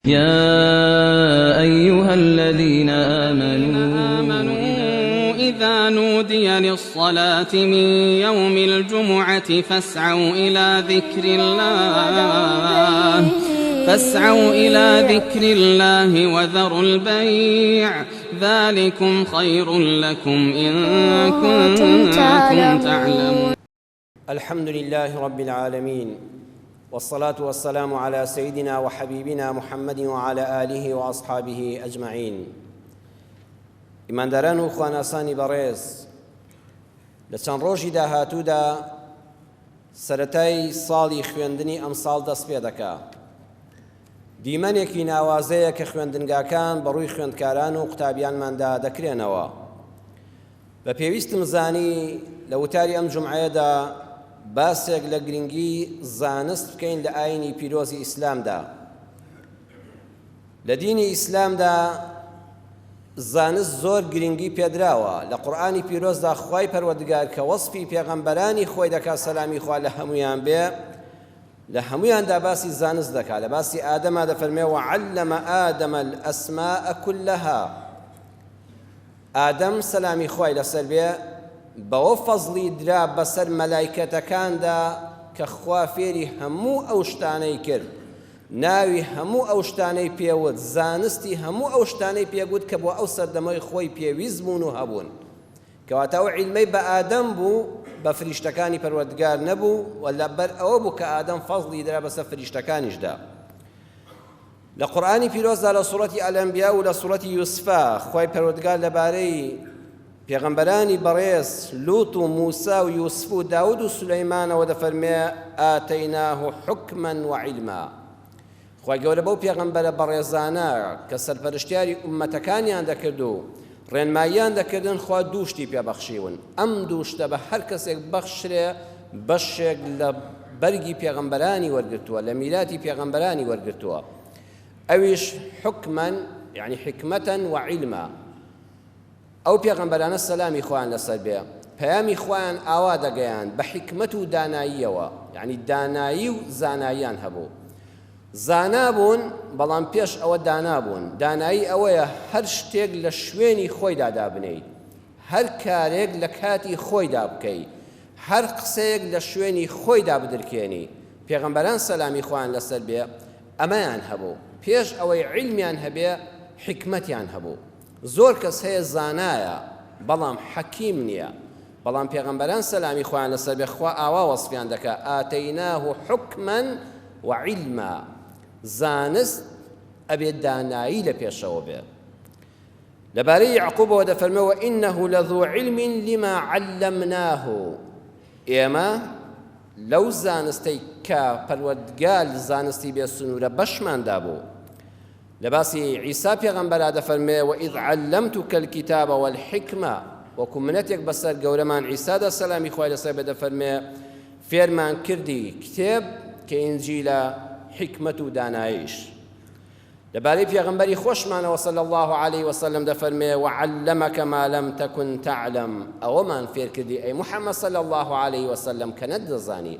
يا أيها الذين آمنوا إذا نودي للصلاة من يوم الجمعة فاسعوا إلى ذكر الله فاسعوا إلى ذكر الله وذروا البيع ذلكم خير لكم إن كنتم تعلمون. الحمد لله رب العالمين والصلاة والسلام على سيدنا وحبيبنا محمد وعلى آله وأصحابه أجمعين. ئیمانداران و خواناسانی بەڕێز، لە چەند ڕۆژی داهاتوودا سەرەتای ساڵی خوێندنی ئەمساڵ دەست پێ دەکا. دیمەنێکی ناوازەیە کە خوێندنگاکان بەڕووی خوێندکاران و قوتابیانماندا دەکرێنەوە. بە پێویستم زانی لە وتاری ئەم جومعەیەدا باسێک لە گرنگی زانست بکەین لە ئاینی پیرۆزی ئیسلامدا. لە دینی ئیسلامدا زانست زۆر گرنگی پێدراوە. لە قورئانی پیرۆزدا خوای پەروەردگار کە وەسفی پێغەمبەرانی خۆی دەکات سەلامی خوا لە هەموویان بێ، لە هەموویاندا باسی زانست دەکات. لە باسی ئادەما دەفەرمێ وعلم آدم الأسماء كلها. ئادەم سەلامی خوای لەسەر بێ بەوە فەزڵی درا بەسەر مەلایکەتەکاندا کە خوا فێری هەموو ئەو شتانەی کرد، ناوی هەموو ئەو شتانەی پێ وت، زانستی هەموو ئەو شتانەی پێ گوت کە بۆ ئەو سەردەمەی خۆی پێویست بوون و هەبوون. کەواتە ئەو عیلمەی بە ئادەم بوو بە فریشتەکانی پەروەردگار نەبوو و لەبەر ئەوە بوو کە ئادەم فەزڵی درا بەسەر فریشتەکانیشدا. لە قورئانی پیرۆزدا لە سوڕەتی الانبیاء و لە سوڕەتی یوسفا خوای پەروەردگار لەبارەی پێغەمبەرانی بەڕێز لوط و موسا و یوسف و داود و سولەیمانەوە دەفەرمێ آتیناه حکما وعلما. خوای گەورە بەو پێغەمبەرە بەڕێزانە کە سەرپەرشتیاری ئوممەتەکانیان دەکرد و ڕێنماییان دەکردن خوا دوو شتی پێ بەخشیون. ئەم دوو شتە بە هەر کەسێک بەخشرێ بەشێک لە بەرگی پێغەمبەرانی وەرگرتووە، لە میراتی پێغەمبەرانی وەرگرتووە، ئەویش حکما یعنی حکمەتا و عیلما. ئەو پێغەمبەرانە سەلامی خوایان لەسەر بێ پەیامی خوایان ئاوا دەگەیاند بە حیکمەت و داناییەوە، یعنی دانایی و زاناییان هەبوو. زانا بوون، بەڵام پێش ئەوە دانا بوون. دانایی ئەوەیە هەر شتێک لە شوێنی خۆیدا دابنێیت، هەر کارێک لە کاتی خۆیدا بکەی، هەر قسەیەک لە شوێنی خۆیدا بدرکێنی. پێغەمبەران سەلامی خوایان لەسەر بێ ئەمەیان هەبوو. پێش ئەوەی عیلمیان هەبێ حیکمەتیان هەبوو. زۆر کەس هەیە زانایە بەڵام حەکیم نییە. بەڵام پێغەمبەران سەلامی خوایان لەسەر بێ خوا ئاوا وەسفیان دەکا آتیناه حکما وعلما، زانست ئەبێ دانایی لە پێشەوە بێ. لەبارەی یەعقوبەوە دەفەرمێ وإنه لذو علم لما علمناه، ئێمە لەو زانستەی کە پەروەردگار زانستی بێ سنوورە بەشمان دابوو. لە باسی عیسا پێغەمبەرا دەفەرمێ وإذ علمتک الکتاب والحکمە، وەکو منەتێک بەسەر گەورەمان عیسادا سەلامی خوای لەسەر بێ دەفەرمێ فێرمان کردی کتێب کە ئینجیلە، حیکمەت و داناییش. لەبارەی پێغەمبەری خۆشمانەوە صلی اللە علیه وسلم دەفەرمێ وعلمک ما لم تکن تعلم، ئەوەمان فێرکردی ئەی محمد صلی اللە علیه وسلم کە نەتدەزانی.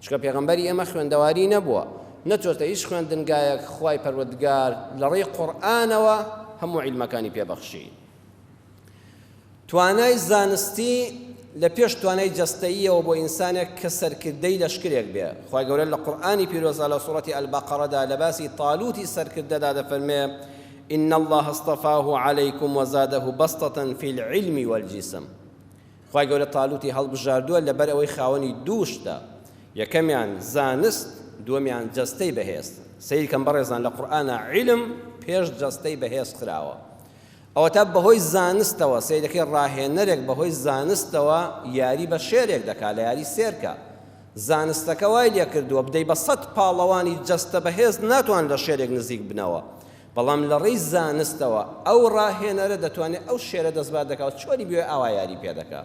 چونکە پێغەمبەری ئێمە خوێندەواری نەبووە، نەچۆتە هیچ خوێندنگایەک، خوای پەروەردگار لەڕێی قورئانەوە هەموو عیلمەکانی پێ بەخشی. توانای زانستی لە پێش توانای جەستەییەوە بۆ ئینسانێک کە سەرکردەی لەشکرێک بێ. خوای گەورە لە قورئانی پیرۆزدا لە سوڕەتی البقرەدا لە باسی طالوتی سەرکردەدا دەفەرمێ إن الله اصطفاه عليكم وزاده بسطة في العلم والجسم. خوای گەورە تالوتی هەڵبژاردووە لەبەر ئەوەی خاوەنی دوو شتە، یەکەمیان زانست، دووەمیان جەستەی بەهێز. سەیرکەن بەڕێزان لە قورئانا عیلم پێش جەستەی بەهێز خراوە. ئەوەتا بەهۆی زانستەوە سەیرەکەی ڕاهێنەرێک بەهۆی زانستەوە یاری بە شێرێک دەکا لە یاری سێرکە. زانستەکە وای لێکردووە بدەی بە سەت پاڵەوانی جەستە بەهێز ناتوان لە شێرێک نزیک بنەوە. بەڵام لە ڕێی زانستەوە ئەو ڕاهێنەرە دەتوانێت ئەو شێرە دەستبار دەکا و چۆنی بوێ ئاوا یاری پێ دەکا.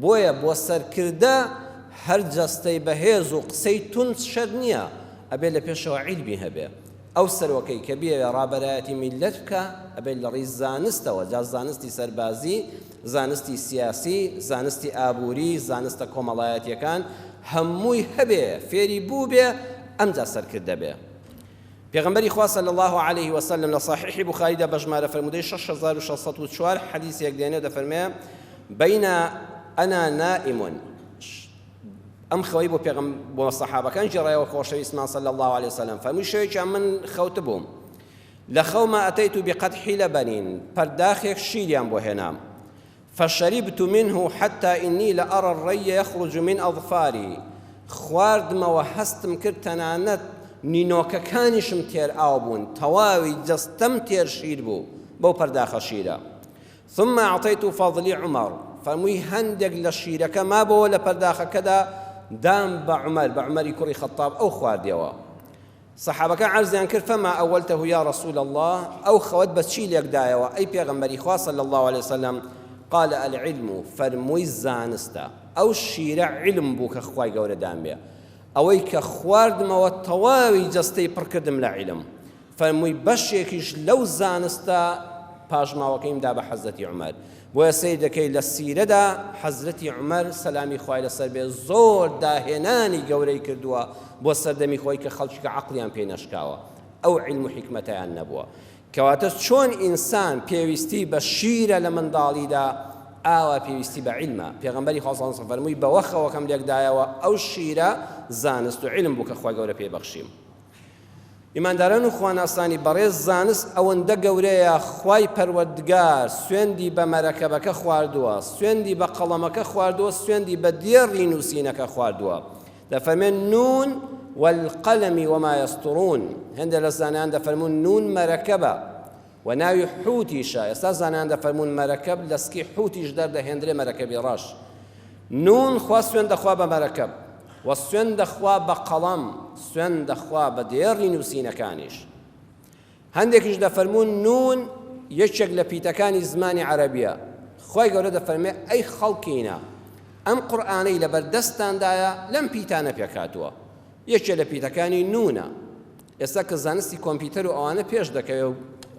بۆیە بۆ سەرکردە هەر جەستەی بەهێز و قسەی توند شەرت نییە، ئەبێ لە پێشەوە عیلمی هەبێ. ئەو سەرۆکەی کە بیەوێ ڕابەرایەتی میللەت بکا ئەبێ لە ڕێی زانستەوە، جا زانستی سەربازی، زانستی سیاسی، زانستی ئابووری، زانستە کۆمەڵایەتییەکان هەمووی هەبێ، فێری بووبێ ئەمجا سەرکردە بێ. پێغەمبەری خوا صلی اللە علیه وسلم لە صحیحی بوخاریدا بە ژمارە فەرموودەی 6604 حەدیثێک دێنێ دەفەرمێ بین انا نائم ئەم خەوەی بۆ پێغەم بۆ سەحابەکان گێڕایەوە خۆشەویستمان صلی الله علیه وسلم فەرمووی شەوێکیان من خەوتبووم لە خەوما ئەتەیت بقدح لبن پەرداخێک شیریان بۆ هێنام فشربت منه حتی انی لارا الری یخرج من اظفاری خواردمەوە هەستم کرد تەنانەت نینۆکەکانیشم تێر ئاو بوون تەواوی جەستەم تێر شیر بوو بەو پەرداخە شیرە ثم اعطیت فضلی عمر فەرمووی هەندێک لە شیرەکە مابەوە لە پەرداخەکەدا دام بە عمر بە عمەری کوڕی خەتاب ئەو خواردیەوە سەحابەکان عەرزیان کرد، فما اولته یا رسول اللە، ئەو خەوەت بە چی لێکدایەوە ئەی پێغەمبەری خوا صلی اللە علیە وسلم، قال العلم، فەرمووی زانستە، ئەو شیرە عیلم بوو کە خوای گەورە دامێ، ئەوەی کە خواردمەوە تەواوی جەستەی پڕکردم لە عیلم، فەرمووی بەشێکیش لەو زانستە پاشماوەکەیم دا بە حەزرەتی عومەر. بۆیە سەیر دەکەی لە سیرەدا حەزرەتی عومەر سەلامی خوای لەسەر بێ زۆر داهێنانی گەورەی کردووە بۆ سەردەمی خۆی کە خەڵکی کە عەقڵیان پێی نەشکاوە ئەو عیلم و حیکمەتەیان نەبووە کەواتە چۆن ئینسان پێویستی بە شیرە لە منداڵیدا ئاوا پێویستی بە عیلمە پێغەمبەری خوا صلی الله علیه و فەرمووی بەوە خەوەکەم لێکدایەوە ئەو شیرە زانست و عیلم بوو کە خوای گەورە پێی بەخشیم ئیمانداران و خواناسانی بەڕێز زانست ئەوەندە گەورەیە خوای پەروەردگار سوێندی بە مەرەکەبەکە خواردووە سوێندی بە قەڵەمەکە خواردووە سوێندی بە دێڕی نووسینەکە خواردووە دەفەرمێن نون والقلم وما يسطرون هەندێک لە زانایان دەفەرموون نون مەرەکەبە و ناوی حوتیشە، ئێستا زانایان دەفەرموون مەرەکەب لە سکی حوتیش دەردەهێندرێ مەرەکەبی ڕەش. نون خوا سوێند دەخوا بە مەرەکەب و سوێند دەخوا بە قەڵەم، سوێند دەخوا بە دێڕی نووسینەکانیش. هەندێکیش دەفەرموون نون یەکێک لە پیتەکانی زمانی عەرەبیە. خوای گەورە دەفەرمێ ئەی خەڵکینە ئەم قورئانەی لەبەر دەستتاندایە لەم پیتانە پێکهاتووە. یەکێ لە پیتەکانی نونە. ئێستا کە زانستی کۆمپیوتەر و ئەوانە پێش دەکەوێ و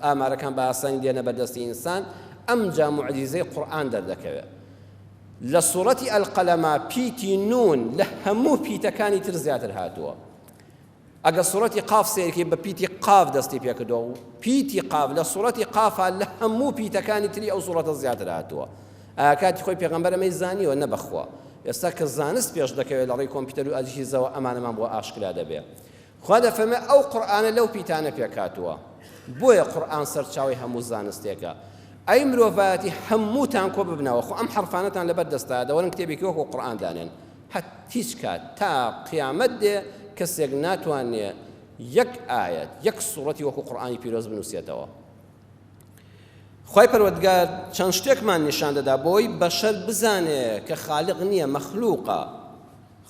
ئامارەکان بە ئاسانی دێنە بەردەستی ئینسان، ئەمجا موعجیزەی قورئان دەردەکەوێ. لە سوڕەتی القلم پیتی نون لە هەموو پیتەکانی تر زیاتر هاتووە. ئەگە سوڕەتی قاف سەیرکەی بە پیتی قاف دەستی پێکردووە و پیتی قاف لە سوڕەتی قافا لە هەموو پیتەکانی تری ئەو سوڕەتە زیاتر هاتووە. ئایا کاتی خۆی پێغەمبەر ئەمەی زانیوە؟ نە بەخوا. ئێستا کە زانست پێش دەکەوێت لە ڕێی کۆمپیوتەر و ئەجهیزەوە ئەمانەمان بۆ ئاشکرا دەبێ. خوا دەفەرمێ ئەو قورئانە لەو پیتانە پێکهاتووە بۆیە قورئان سەرچاوەی هەموو زانستێکە ئەی مرۆڤایەتی هەمووتان کۆ ببنەوە خۆ ئەم حەرفانەتان لەبەر دەستایە دەوەرن کتێبێکی وەکو قورئان دانێن هەت هیچ کات تا قیامەت دێ کەسێک ناتوانێ یەک ئایەت یەک سوڕەتی وەکو قورئانی پیرۆز بنووسێتەوە خوای پەروەردگار چەند شتێکمان نیشان دەدا بۆی بەشەر بزانێ کە خالق نییە مەخلوقە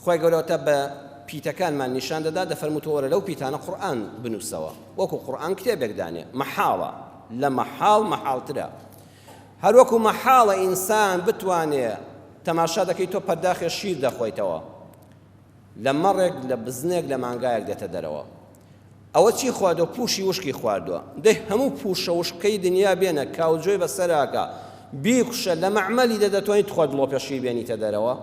خوای گەورە واتە بە پیتەکانمان نیشان دەدا دەفەرموو تۆ وەرە لەو پیتانە قورئان بنووسەوە وەکو قورئان کتێبێک دانێ مەحاڵە لە مەحاڵ مەحاڵترە هەروەکو مەحاڵە ئینسان بتوانێ تەماشا دەکەی تۆ پەرداخێ شیر دەخۆیتەوە لە مەڕێک لە بزنێک لە مانگایەک دێتە دەرەوە ئەوە چی خواردوە پوشی وشکی خواردوە دەی هەموو پوشە وشکەی دنیا بێنە کاوجۆی بەسەراکە بیکوشە لە مەعمەلی دە دەتوانیت تخوا دڵۆپێ شیر بێنیتە دەرەوە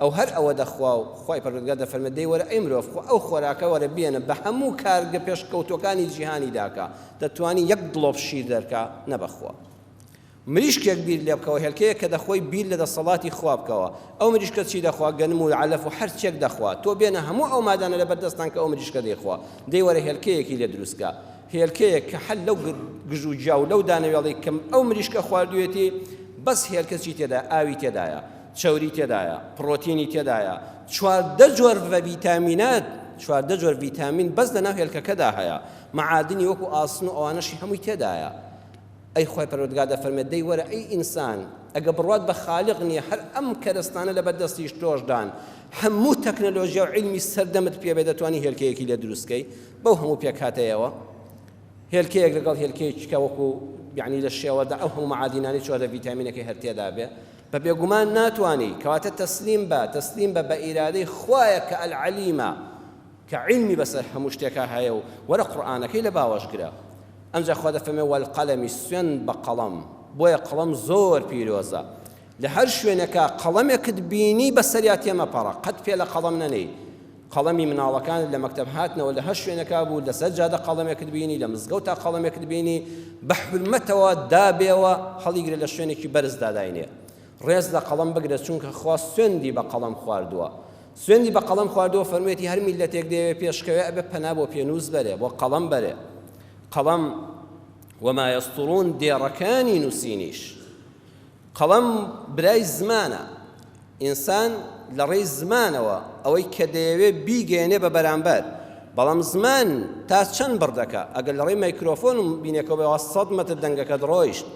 ئەو هەر ئەوە دەخوا و خوای پەروەردگار دەفەرمێت دەی وەرە ئەی مرۆڤ خۆ ئەو خۆراکە وەرە بێنە بە هەموو کارگە پێشکەوتووەکانی جیهانی داکا دەتوانی یەک دڵۆپ شیر دەرکا نە بەخوا مریشکێک بیر لێ بکەوە هێلکەیەک کە دەخۆی بیر لە دەسەڵاتی خوا بکەوە ئەو مریشکە چی دەخوا گەنم و عەلەف و هەر چێک دەخوا تۆ بێنە هەموو ئەو مادانە لەبەر دەستان کە ئەو مریشکە دەیخوا دەی وەرە هێلکەیەکی لێ دروستکە هێلکەیەک کە هەر لەو گژ و گیا و لەو دانەوێڵەی کە ئەو مریشکە خواردوێتی بەس هێلکە چی تێدا ئاوی تێدایە چەوری تێدایە، پڕۆتینی تێدایە، 14 جۆر ڤیتامینات، 14 جۆر ڤیتامین بەس لەناو هێلکەکەدا هەیە، مەعادنی وەکو ئاسن و ئەوانەشی هەمووی تێدایە. ئەی خوای پەروەردگار دەفەرمێت دەی وەرە ئەی ئینسان ئەگە بڕوات بە خالق نییە هەر ئەم کەرەستانە لەبەر دەستیش تۆشدان هەموو تەکنەلۆژیا و عیلمی سەردەمت پێ بێ دەتوانی هێلکەیەکی لێ دروست کەی بەو هەموو پێکهاتەیەوە هێلکەیەک لەگەڵ هێلکەیەکی کە وەکو یعنی لە شێوەدا ئەو هەموو مەعادینانەی 14 ڤیتامینەکەی هەر تێدا بێ بە بێگومان ناتوانی، کەواتە تەسلیم بە، تەسلیم بە بە ئیرادەی خوایە کە العلیمە، کە عیلمی بەسەر هەموو شتێکا هەیە و وەرە قورئانەکەی لە باوەش گرە. ئەمجا خوا دەفەرمێ والقلم سوێند بە قەڵەم، بۆیە قەڵەم زۆر پیرۆزە. لە هەر شوێنێکا قەڵەمێکت بینی بەسەریا تێمەپەڕە، قەت پێ لە قەڵەم نەنێی. قەڵەمی مناڵەکانت لە مەکتەب هاتنەوە لە هەر شوێنێکا بوو لەسەر جادە قەڵەمێکت بینی لە مزگەوتا قەڵەمێکت بینی بە حورمەتەوە دابێوە هەڵیگرە لە شوێنێکی بەرزدا داینێ ڕێز لە قەڵەم بگرە چونکە خوا سوێندی بە قەڵەم خواردووە سوێندی بە قەڵەم خواردووە فەرموویەتی هەر میللەتێک دەیەوێ پێشکەوێ ئەبێ پەنا بۆ پێنووس بەرێ بۆ قەڵەم بەرێ قەڵەم وما یسطرون دێڕەکانی نووسینیش قەڵەم برای زمانە، ئینسان لە ڕێی زمانەوە ئەوەی کە دەیەوێ بیگەیەنێ بە بەرامبەر، بەڵام زمان تا چەند بڕ دەکا، ئەگەر لە ڕێی مایکرۆفۆن و بینێکەوە بێ ئەوا سەد مەتر دەنگەکەت ڕۆیشت،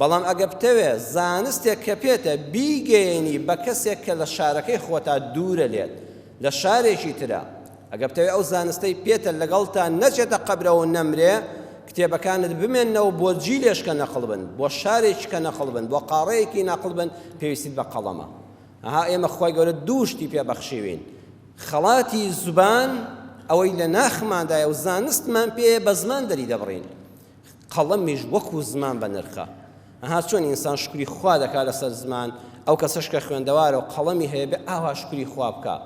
بەڵام ئەگە بتەوێ زانستێک کە پێتە بیگەیەنی بە کەسێک کە لە شارەکەی خۆتا دوورە لێت، لە شارێکی ترە، ئەگەر بتەوێ ئەو زانستەی پێتە لەگەڵتا نەچێتە قەبرەوە و نەمرێ، کتێبەکانت بمێننەوە بۆ جیلێش کە نەقڵ بن، بۆ شارێکی کە نەقڵ بن، بۆ قاڕەیەکی نەقڵ بن، پێویستیت بە قەڵەمە. ئەها ئێمە خوای گەورە دوو شتی پێ بەخشیوین، خەڵاتی زبان، ئەوەی لە ناخماندایە و زانستمان پێیە بە زمان دەریدەبڕین. قەڵەمیش وەکو زمان بەنرخە. ئەها چۆن ئینسان شوکری خوا دەکا لەسەر زمان، ئەو کەسەش کە خوێندەوارە و قەڵەمی هەیە بێ ئاوا شوکری خوا بکا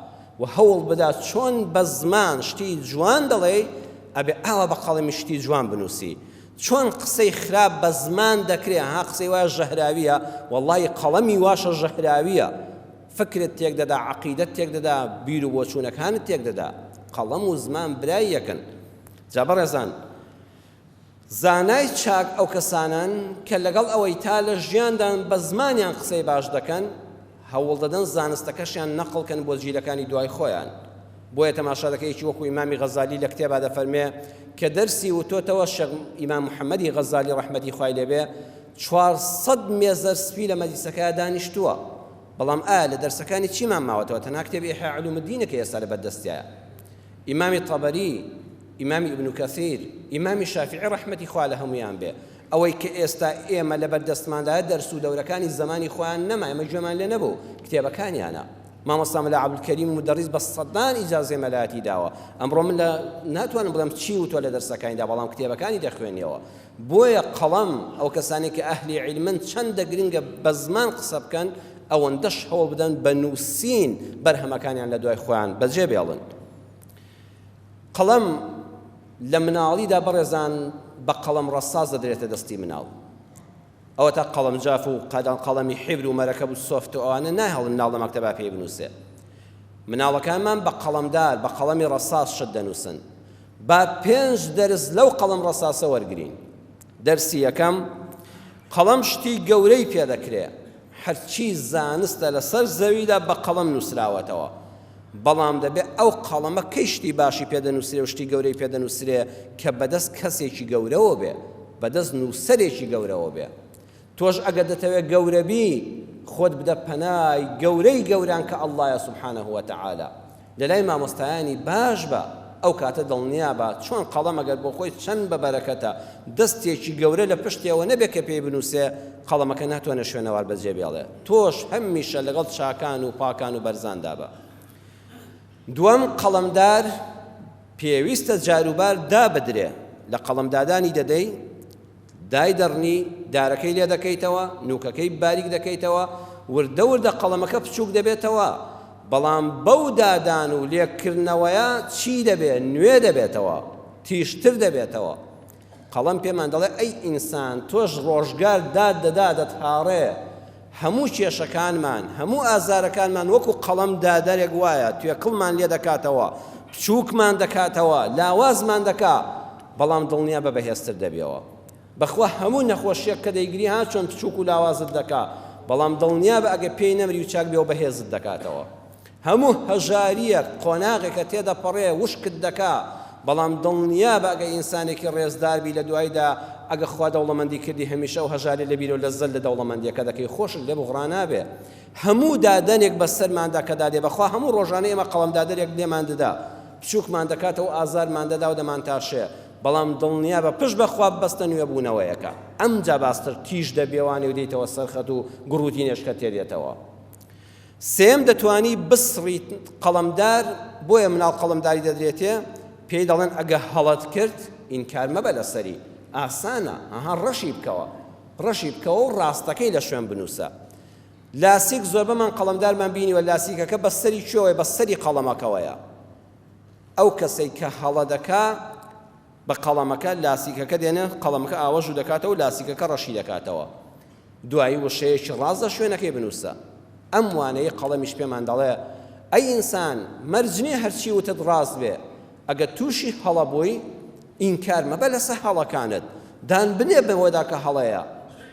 و هەوڵ بدا چۆن بە زمان شتی جوان دەڵێی ئەبێ ئاوا بە قەڵەمی شتی جوان بنووسی. چۆن قسەی خراپ بە زمان دەکرێ ها قسەی وایە ژەهراویە وەڵڵاهی قەڵەمی واشە ژەهراویە فکرت تێک دەدا عەقیدەت تێک دەدا بیر و بۆچوونەکانت تێک دەدا قەڵەم و زمان برای یەکن جا بەڕێزان زانای چاک ئەو کەسانەن کە لەگەڵ ئەوەی تا لە ژیاندان بە زمانیان قسەی باش دەکەن، هەوڵدەدەن زانستەکەشیان نەقڵ کەن بۆ جیلەکانی دوای خۆیان. بۆیە تەماشا دەکەی یەکی وەکو ئیمامی غەزالی لە کتێبا دەفەرمێ کە دەرسی وتۆتەوە شێخ ئیمام محەممەدی غەزالی ڕەحمەتی خوای لێ بێ 400 مێزەر سپی لە مەجلیسەکەیا دانیشتووە بەڵام ئایا لە دەرسەکانی چیمان ماوەتەوە تەنها کتێبی ئیحیا علوم الدینە کە ئێستا لەبەر دەستیایە ئیمامی طەبەری، ئیمامی ئیبن کەسیر، ئیمامی شافیعی ڕەحمەتی خوا لە هەموویان بێ، ئەوەی کە ئێستا ئێمە لەبەر دەستماندایە دەرس و دەورەکانی زەمانی خۆیان نەما، ئێمە گوێمان لێ نەبوو، کتێبەکانیانە. مامۆستا مەلا عەبدولکەریم مودەڕیس بە سەدان ئیجازەی مەلایەتی داوە. ئەمڕۆ من لە ناتوانم بڵێم چی وتووە لە دەرسەکانیدا، بەڵام کتێبەکانی دەخوێنیەوە. بۆیە قەڵەم، ئەو کەسانەی کە ئەهلی عیلمن چەندە گرنگە بە زمان قسە بکەن، ئەوەندەش هەوڵ بدەن بە نووسین بەرهەمەکانیان لە دوای خۆیان بەجێ بێڵن. قەڵەم لە مناڵیدا بەڕێزان بە قەڵەم ڕەساس دەدرێتە دەستی مناڵ. ئەوەتا قەڵەم جاف و قەدەم قەڵەمی حیبر و مەرەکەب و سۆفت و ئەوانە ناهێڵن مناڵ لە مەکتەبا پێی بنووسێ. مناڵەکانمان بە قەڵەمدار، بە قەڵەمی ڕەساس شت دەنووسن. با پێنج دەرس لەو قەڵەم ڕەساسە وەرگرین. دەرسی یەکەم، قەڵەم شتی گەورەی پێ دەکرێ. هەرچی زانستە لەسەر زەویدا بە قەڵەم نووسراوەتەوە. بەڵام دەبێ ئەو قەڵەمە کەی شتی باشی پێ دەنووسرێ و شتی گەورەی پێ دەنووسرێ کە بەدەست کەسێکی گەورەوە بێ، بەدەست نووسەرێکی گەورەوە بێ. تۆش ئەگەر دەتەوێ گەورە بی، خۆت بدە پەنای گەورەی گەوران کە اللە یە سبحانە وتعالی. لەلای مامۆستایانی باش بە، ئەو کاتە دڵنیابە چۆن قەڵەم ئەگەر بۆ خۆی چەند بە بەرەکەتە، دەستێکی گەورە لە پشتیەوە نەبێ کە پێی بنووسێ، قەڵەمەکە ناتوانێ شوێنەوار بەجێ بێڵێ. تۆش هەمیشە لەگەڵ چاکان و پاکان و بەرزاندا بە. دووەم، قەڵەمدار پێویستە جاروبار دابدرێ، لە قەڵەمدادانی دەدەی، دایدەڕنی، دارەکەی لێ دەکەیتەوە، نووکەکەی باریک دەکەیتەوە، وردە وردە قەڵەمەکە بچووک دەبێتەوە، بەڵام بەو دادان و لێککردنەوەیە چی دەبێ؟ نوێ دەبێتەوە، تیژتر دەبێتەوە. قەڵەم پێمان دەڵێ ئەی ئینسان تۆش ڕۆژگار داد دەدا دەتهاڕێ، هەموو کێشەکانمان، هەموو ئازارەکانمان وەکو قەڵەم دادەرێک وایە، توێکڵمان لێ دەکاتەوە، بچووکمان دەکاتەوە، لاوازمان دەکا، بەڵام دڵنیابە بەهێزتر دەبیەوە. بەخوا هەموو نەخۆشیەک کە دەیگری ها چۆن بچووک و لاوازت دەکا، بەڵام دڵنیابە ئەگەر پێی نەمری و چاک بیەوە بەهێزت دەکاتەوە. هەموو هەژارییەک قۆناغێکە تێدەپەڕێ وشکت دەکا، بەڵام دڵنیابە ئەگەر ئینسانێکی ڕێزدار بی لە دوایدا ئەگەر خوا دەوڵەمەندی کردی هەمیشە ئەو هەژاریە لە بیرەو لەززەت لە دەوڵەمەندیەکە دەکەی خۆشت لێ بوغڕا نابێ. هەموو دادەنێک بەسەرماندا کە دادێ بەخوا هەموو ڕۆژانە ئێمە قەڵەم دادەرێک لێمان دەدا بچوکمان دەکاتەوە ئازارمان دەدا و دەمانتاشێ بەڵام دڵنیابە پشت بەخوا ببەستە نوێبوونەوەیەکە ئەمجا باستر تیژ دەبێوانێ و دێیتەوە سەر خەت و گوڕوتینێشکە تێدێتەوە. سێیەم دەتوانی بسڕیت قەڵەمدار بۆیە مناڵ قەڵەمداری دەدرێتێ پێی دەڵێن ئەگە هەڵەت کرد ئینکار مەبە لەسەری ئاسانە ئەها ڕەشی بکەوە ڕەشی بکەوە و ڕاستەکەی لە شوێن بنووسە لاسیک زۆربەمان قەڵەمدارمان بینیوە لاسیکەکە بە سەری کوێوەیە بە سەری قەڵەمەکەوەیە. ئەو کەسەی کە هەڵە دەکا بە قەڵەمەکە لاسیکەکە دێنێ قەڵەمەکە ئاوەژوو دەکاتەوە و لاسیکەکە ڕەشی دەکاتەوە دوایی وشەیەکی ڕاست لە شوێنەکەی بنووسە ئەم وانەی قەڵەمیش پێمان دەڵێ ئەی ئینسان مەرج نییە هەرچی وتت ڕاست بێ ئەگەر تووشی هەڵە بووی ئینکار مەبە لەسەر هەڵەکانت، دان بنێ بەوەدا کە هەڵەیە.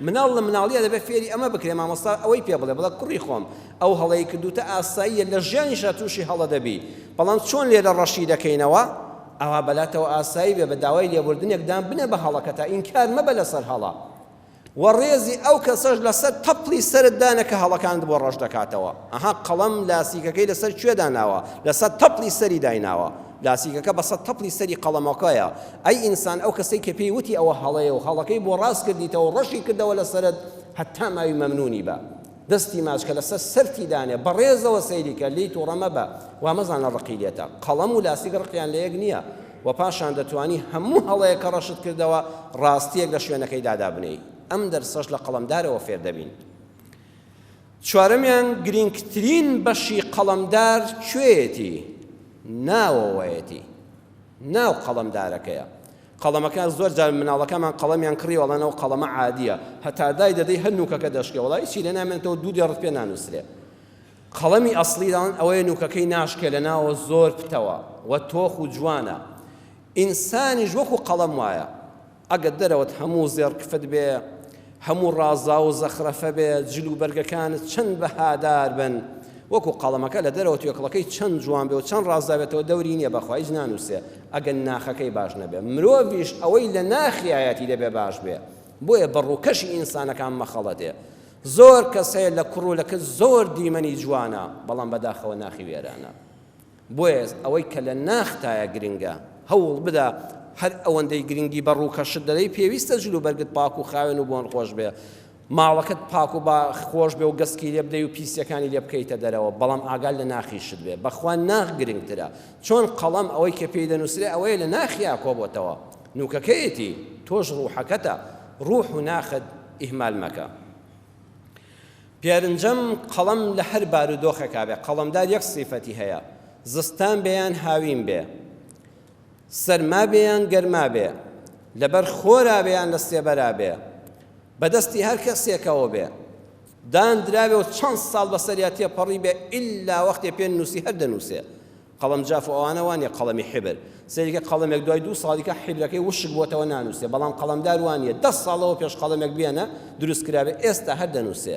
مناڵ لە مناڵییا دەبێت فێری ئەمە بکرێ، مامۆستا ئەوەی پێ بڵێ، بڵێ کوڕی خۆم ئەو هەڵەی کردووتە ئاساییە لە ژیانیشا تووشی هەڵە دەبی، بەڵام چۆن لێرە ڕەشی دەکەینەوە؟ ئەوا بەلاتەوە ئاسایی بێ بە داوای لێبوردنێک دان بنێ بە هەڵەکەتا، ئینکار مەبە لەسەر هەڵە. وە ڕێزی ئەو کەسەش لەسەر تەپڵی سەرت دانە کە هەڵەکانت بۆ ڕەش دەکاتەوە ئەها قەڵەم لاسیکەکەی لەسەر کوێ داناوە لەسەر تەپڵی سەری دایناوە لاسیکەکە بەسەر تەپڵی سەری قەڵەمەکەیە ئەی ئینسان ئەو کەسەی کە پێی وتی ئەوە هەڵەیە و هەڵەکەی بۆ ڕاست کردیتەوە و ڕەشی کردەوە لەسەرت هەتا ماوی مەمنونی بە دەستی ماچ کە لەسەر سەرتی دانێ بەڕێزەوە سەیری کە لێی توڕە مەبە وا مەزانە ڕقی لێتە قەڵەم و لاسیک ڕقیان لە یەک نییە و پاشان دەتوانی هەموو هەڵەیەک کە ڕەشت کردەوە ڕاستییەک لە شوێنەکەیدا دابنێی ئەم دەرسەش لە قەڵەمدارەوە فێر دەبین. چوارەمیان گرینگترین بەشی قەڵەمدار کوێیەتی؟ ناوەوەیەتی ناو قەڵەمدارەکەیە قەڵەمەکە زۆر جار مناڵەکەمان قەڵەمیان کڕی وەڵا ئەو قەڵەمە عادیە هەتا دای دەدەی هەر نوکەکە دەشکێ وەڵا هیچی لێ نامێنێتەوە دوو دێڕت پێ نانووسرێ قەڵەمی ئەسڵی دەڵێن ئەوەیە نوکەکەی ناشکێ لە ناوە زۆر پتەوە و تۆخ و جوانە ئینسانیش وەکو قەڵەم وایە ئەگەر دەرەوەت هەموو زێڕ کفت بێ هەموو ڕازا و زەخرەفە بێ جل و بەرگەکانت چەند بەهادار بن وەکو قەڵەمەکە لە دەرەوە توێکڵەکەی چەند جوان بێ و چەند ڕازا بێتەوە دەوری نییە بەخوا هیچ نانووسێ ئەگەر ناخەکەی باش نەبێ مرۆڤیش ئەوەی لە ناخیایەتی دەبێ باش بێ بۆیە بە ڕووکەشی ئینسانەکان مەخەڵەتێ زۆر کەس هەیە لە کوڕ و لە کچ زۆر دیمەنی جوانە بەڵام بەداخەوە ناخی وێرانە بۆیە ئەوەی کە لە ناختایە گرنگە هەوڵ بدە هەر ئەوەندەی گرنگی بە ڕووکەشت دەدەی پێویستە جل و بەرگت پاک و خاوێن و بۆن خۆش بێ ماڵەکەت پاک و با خۆش بێ و گەسکی لێ بدەی و پیسیەکانی لێ بکەیتە دەرەوە بەڵام ئاگات لە ناخیشت بێ بەخوا ناخ گرنگترە چۆن قەڵەم ئەوەی کە پێی دەنووسرێ ئەوەیە لە ناخیا کۆبۆتەوە نوکەکەیەتی تۆش ڕوحەکەتە ڕوح و ناخت ئیهمال مەکە. پێرنجەم، قەڵەم لە هەر بارودۆخێکا بێ قەڵەمدار یەک سیفەتی هەیە، زستان بێ یان هاوین بێ، سەرما بێ یان گەرما بێ، لەبەر خۆرا بێ یان لە سێبەرا بێ، بە دەستی هەر کەسێکەوە بێ، داندرابێ و چەند ساڵ بەسەریا تێپەڕی بێ ئیللا وەختێ پێ نووسی هەر دەنووسێ. قەڵەم جاف و ئەوانە وانیە قەڵەمی حیبر سەیرکە قەڵەمێک دوای دوو ساڵیکە حیبرەکەی وشک بۆتەوە نانوسێ بەڵام قەڵەمدار وانیە دە ساڵەوە پێش قەڵەمێک بێنە دروست کرابێ ئێستا هەر دەنوسێ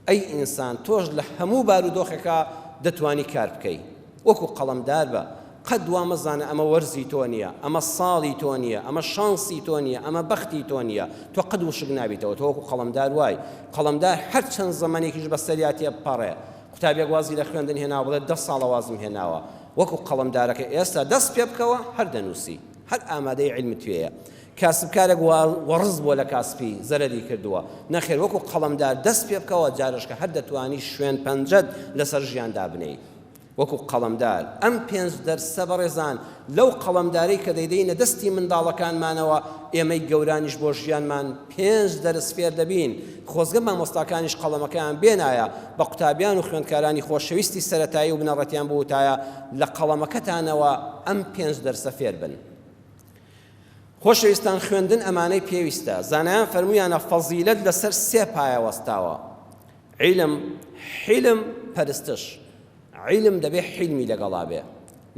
ئەی ئینسان تۆش لە هەموو بارودۆخێکا دەتوانی کار بکەی وەکو قەڵەمدار بە قەت وا مەزانە ئەمە وەرزی تۆ نییە ئەمە ساڵی تۆ نییە ئەمە شانسی تۆ نییە ئەمە بەختی تۆ نییە تۆ قەت وشک نابیتەوە تۆ وەکو قەڵەمدار وای قەڵەمدار هەر چەند زەمەنێکیش بەسەریا تێبپەڕێ قوتابیەک وازی لە خوێندن هێناوە بڵێ دە ساڵە وازم هێناوە وەکو قەڵەمدارەکە ئێستا دەست پێ بکەوە هەر دەنووسی هەر ئامادەی عیلمت پێیە کاسبکارێک وەڕز بووە لە کاسپی زەرەری کردووە نەخێر وەکو قەڵەمدار دەست پێ بکەوە جارشکە هەر دەتوانی شوێن پەنجەت لەسەر ژیان دابنێی وەکو قەڵەمدار. ئەم پێنج دەرسە بەڕێزان لەو قەڵەمدارەی کە دەیدەینە دەستی منداڵەکانمانەوە ئێمەی گەورانیش بۆ ژیانمان پێنج دەرس فێر دەبین خۆزگە مامۆستاکانیش قەڵەمەکەیان بێنایە بە قوتابیان و خوێندکارانی خۆشەویستی سەرەتایی و بنەڕەتیان بوتایە لە قەڵەمەکەتانەوە ئەم پێنج دەرسە فێر بن. خۆشەویستان خوێندن ئەمانەی پێویستە زانایان فەرموویانە فەزیلەت لەسەر سێ پایە وەستاوە عیلم، حیلم، پەرستش. عیلم دەبێ حیلمی لەگەڵا بێ،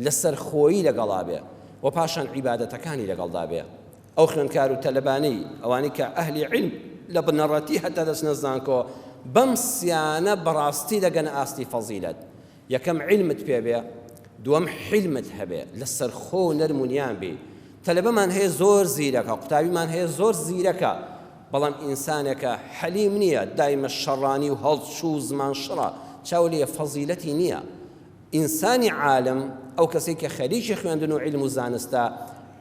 لەسەرخۆیی لەگەڵا بێ و پاشان عیبادەتەکانی لەگەڵدا بێ. ئەو خوێندکار و تەلەبانەی، ئەوانەی کە ئەهلی عیلم لە بنەڕەتی هەتا دەچنە زانکۆ، بەم سیانە بەڕاستی دەگەنە ئاستی فەزیلەت. یەکەم عیلمت پێ بێ، دووەم حیلمت هەبێ، لەسەرخۆ و نەرم و نیان بی. تەلەبەمان هەیە زۆر زیرەکە، قوتابیمان هەیە زۆر زیرەکە، بەڵام ئینسانێکە حەلیم نییە، دایمە شەڕانی و هەڵچوو و زمان شڕە، چاو لێیە فەزیلەتی نییە. ئینسانی عالم، ئەو کەسەی کە خەریکی خوێندن و عیلم و زانستە،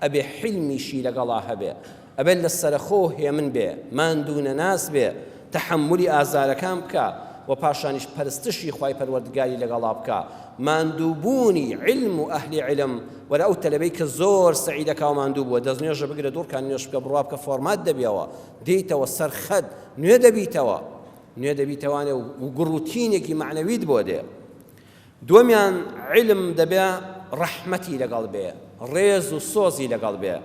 ئەبێ حیلمیشی لەگەڵا هەبێ. ئەبێت لە سەرەخۆ و هێمن بێ، ماندوو نەناس بێ، تەحەمولی ئازارەکان بکا و پاشانیش پەرستشی خوای پەروەردگاری لەگەڵا بکا. ماندوو بوونی عیلم و ئەهلی عیلم، وەرە ئەو تەلەبەی کە زۆر سەعی دەکا و ماندوو بووە، دەستنوێژە بگرە دوو ڕکان نوێژ بکە بڕوا بکە فۆرمات دەبیەوە، دێیتەوە سەر خەت، نوێ دەبیتەوە، نوێ دەبیتەوانێ و گوڕ و تینێکی مەعنەویت بۆ دێ. دووەمیان عیلم دەبێ. ڕەحمەتی لەگەڵ بێ، ڕێز و سۆزی لەگەڵ بێ.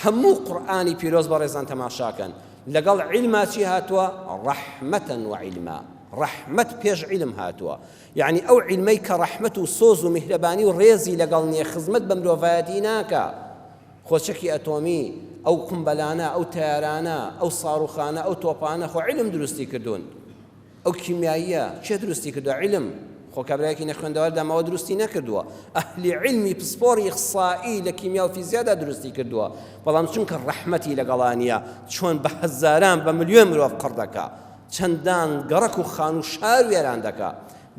هەموو قورئانی پیرۆز بەڕێزان تەماشاکەن لەگەڵ عیلما چی هاتووە؟ ڕەحمەتەن وعیلما، ڕەحمەت پێش عیلم هاتووە. یەعنی ئەو عیلمەی کە ڕەحمەت و سۆز و میهرەبانی و ڕێزی لەگەڵ نییە خزمەت بە مرۆڤایەتی ناکا. خۆ چەکی ئەتۆمی، ئەو قومبەلانە، ئەو تەیارانە، ئەو ساروخانە، ئەو تۆپانە خۆ عیلم دروستی کردوون. ئەو کیمیاییە کێ دروستی کردووە؟ عیلم. خۆ کابرایەکی نەخوێندەوار داماوە دروستی نەکردووە. ئەهلی عیلمی پسپۆڕی ئیخسائی لە کیمیا و فیزیادا دروستی کردووە. بەڵام چونکە ڕەحمەتی لەگەڵا نییە چۆن بە هەزاران بە ملیۆن مرۆڤ قڕ دەکا. چەندان گەڕەک و خانوو شار وێران دەکا.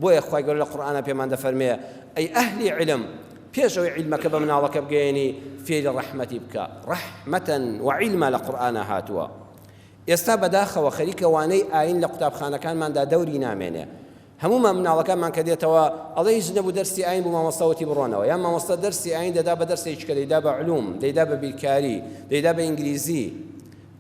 بۆیە خوای گەورە لە قورئانا پێمان دەفەرمێ ئەی ئەهلی عیلم پێش ئەوەی عیلمەکە بە مناڵەکە بگەیەنی فێری ڕەحمەتی بکە. ڕەحمەتەن وعیلما لە قورئانا هاتووە. ئێستا بەداخەوە خەریکە وانەی ئاین لە قوتابخانەکانماندا دەوری نامێنێ. هەموومان مناڵەکانمان کە دێتەوە ئەڵێ هیچ نەبوو دەرسی ئاین بوو مامۆستا وتی بڕۆنەوە یان مامۆستا دەرسی ئاین دەدا بە دەرسێکی کە دەیدا بە علوم دەیدا بە بیرکاری دەیدا بە ئینگلیزی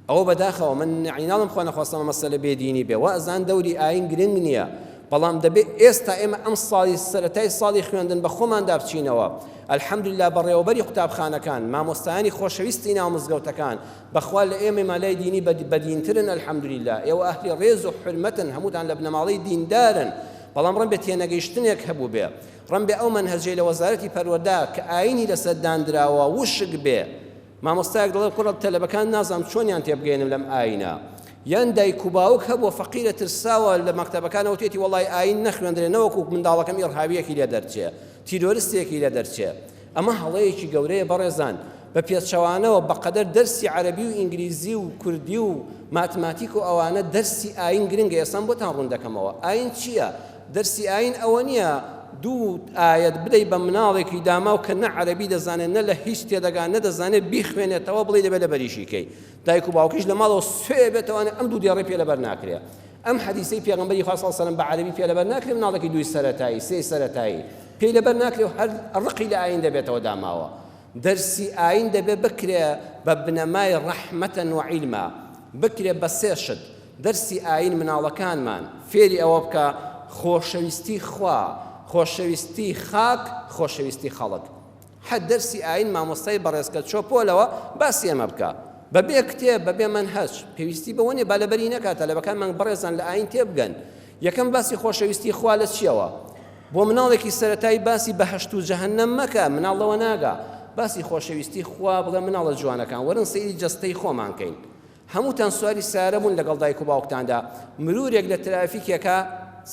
ئەوە بەداخەوە من یەعنی ناڵێم خوا نەخواستە مەسەلە بێ دینی بێ وا ئەزان دەوری ئاین گرنگ نییە بەڵام دەبێ ئێستا ئێمە ئەم ساڵی سەرەتای ساڵی خوێندن بە خۆماندا بچینەوە الحمدلله بەڕێوەبەری قوتابخانەکان مامۆستایانی خۆشەویستی ناو مزگەوتەکان بەخوا لە ئێمەی مالای دینی بەدینترن الحمدللە ئێوە ئەهلی ڕێز و حورمەتن هەمووتان لە بنەماڵەی دیندارن بەڵام ڕەنبێ تێنەگەیشتنێک هەبووبێ ڕەنبێ ئەو مەنهەجەی لە وەزارەتی پەروەردە کە ئاینی لەسەر داندراوە وشک بێ مامۆستایەک دەڵێ کوڕە تەلەبەکان نازانم چۆنیان تێبگەیەنم لەم ئاینە یان دایک و باوک هەبووە فەقیرە ترساوە لە مەکتەبەکانەوە توێتی وەڵای ئاین نەخوێندرێ نەوەکو منداڵەکەم ئیڕهابیەکی لێ دەرچێ تیرۆرستێکی لێ دەرچێ ئەمە هەڵەیەکی گەورەیە بەڕێزان، بە پێچەوانەوە بەقەدەر دەرسی عەرەبی و ئینگلیزی و کوردی و ماتماتیک و ئەوانە دەرسی ئایین گرنگە، ئێستا من بۆتان ڕوون دەکەمەوە ئایین چییە؟ دەرسی ئایین ئەوە نییە دوو ئایەت بدەی بە مناڵێکی داماو کە نە عەرەبی دەزانێت نە لە هیچ تێدەگا نە دەزانێت بیخوێنێتەوە بڵێی دەبێت لەبەریشی کەی دایک و باوکیش لە ماڵەوە سوێ بێتەوانێ ئەم دوو دێڕەی پێ لەبەر ناکرێ ئەم حەدیسەی پێغەمبەری خوا صلی اللە علیه و سلم بە عەرەبی پێ لەبەر ناکرێ مناڵێکی دووی سەرەتایی سێی سەرەتایی پێی لەبەر ناکرێ و هەر ڕقی لە ئایین دەبێتەوە داماوە دەرسی ئایین دەبێ بکرێ بە بنەمای ڕەحمەتەن و عیلما بکرێ بە سێ شت دەرسی ئایین مناڵەکانمان فێری ئەوە بکە خۆشەویستی خوا خۆشەویستی خاک خۆشەویستی خەڵک حەد دەرسی ئاین مامۆستای بەڕێز کە چۆ پۆلەوە باسی ئەمە بکە بەبێ کتێب بەبێ مەنهەج پێویستی بەوە نیە با لەبەری نەکات تەلەبەکانمان بەڕێزان لە ئاین تێبگەن یەکەم باسی خۆشەویستی خوا لە چیەوە بۆ مناڵێکی سەرەتایی باسی بەهەشت و جەهەنەم مەکە مناڵ لەوە ناگا باسی خۆشەویستی خوا بڵێ مناڵە جوانەکان وەرن سەیری جەستەی خۆمان کەین هەمووتان سواری سەیارە بوون لەگەڵ دایک و باوکتاندا، مرورێک لە ترافیکێکا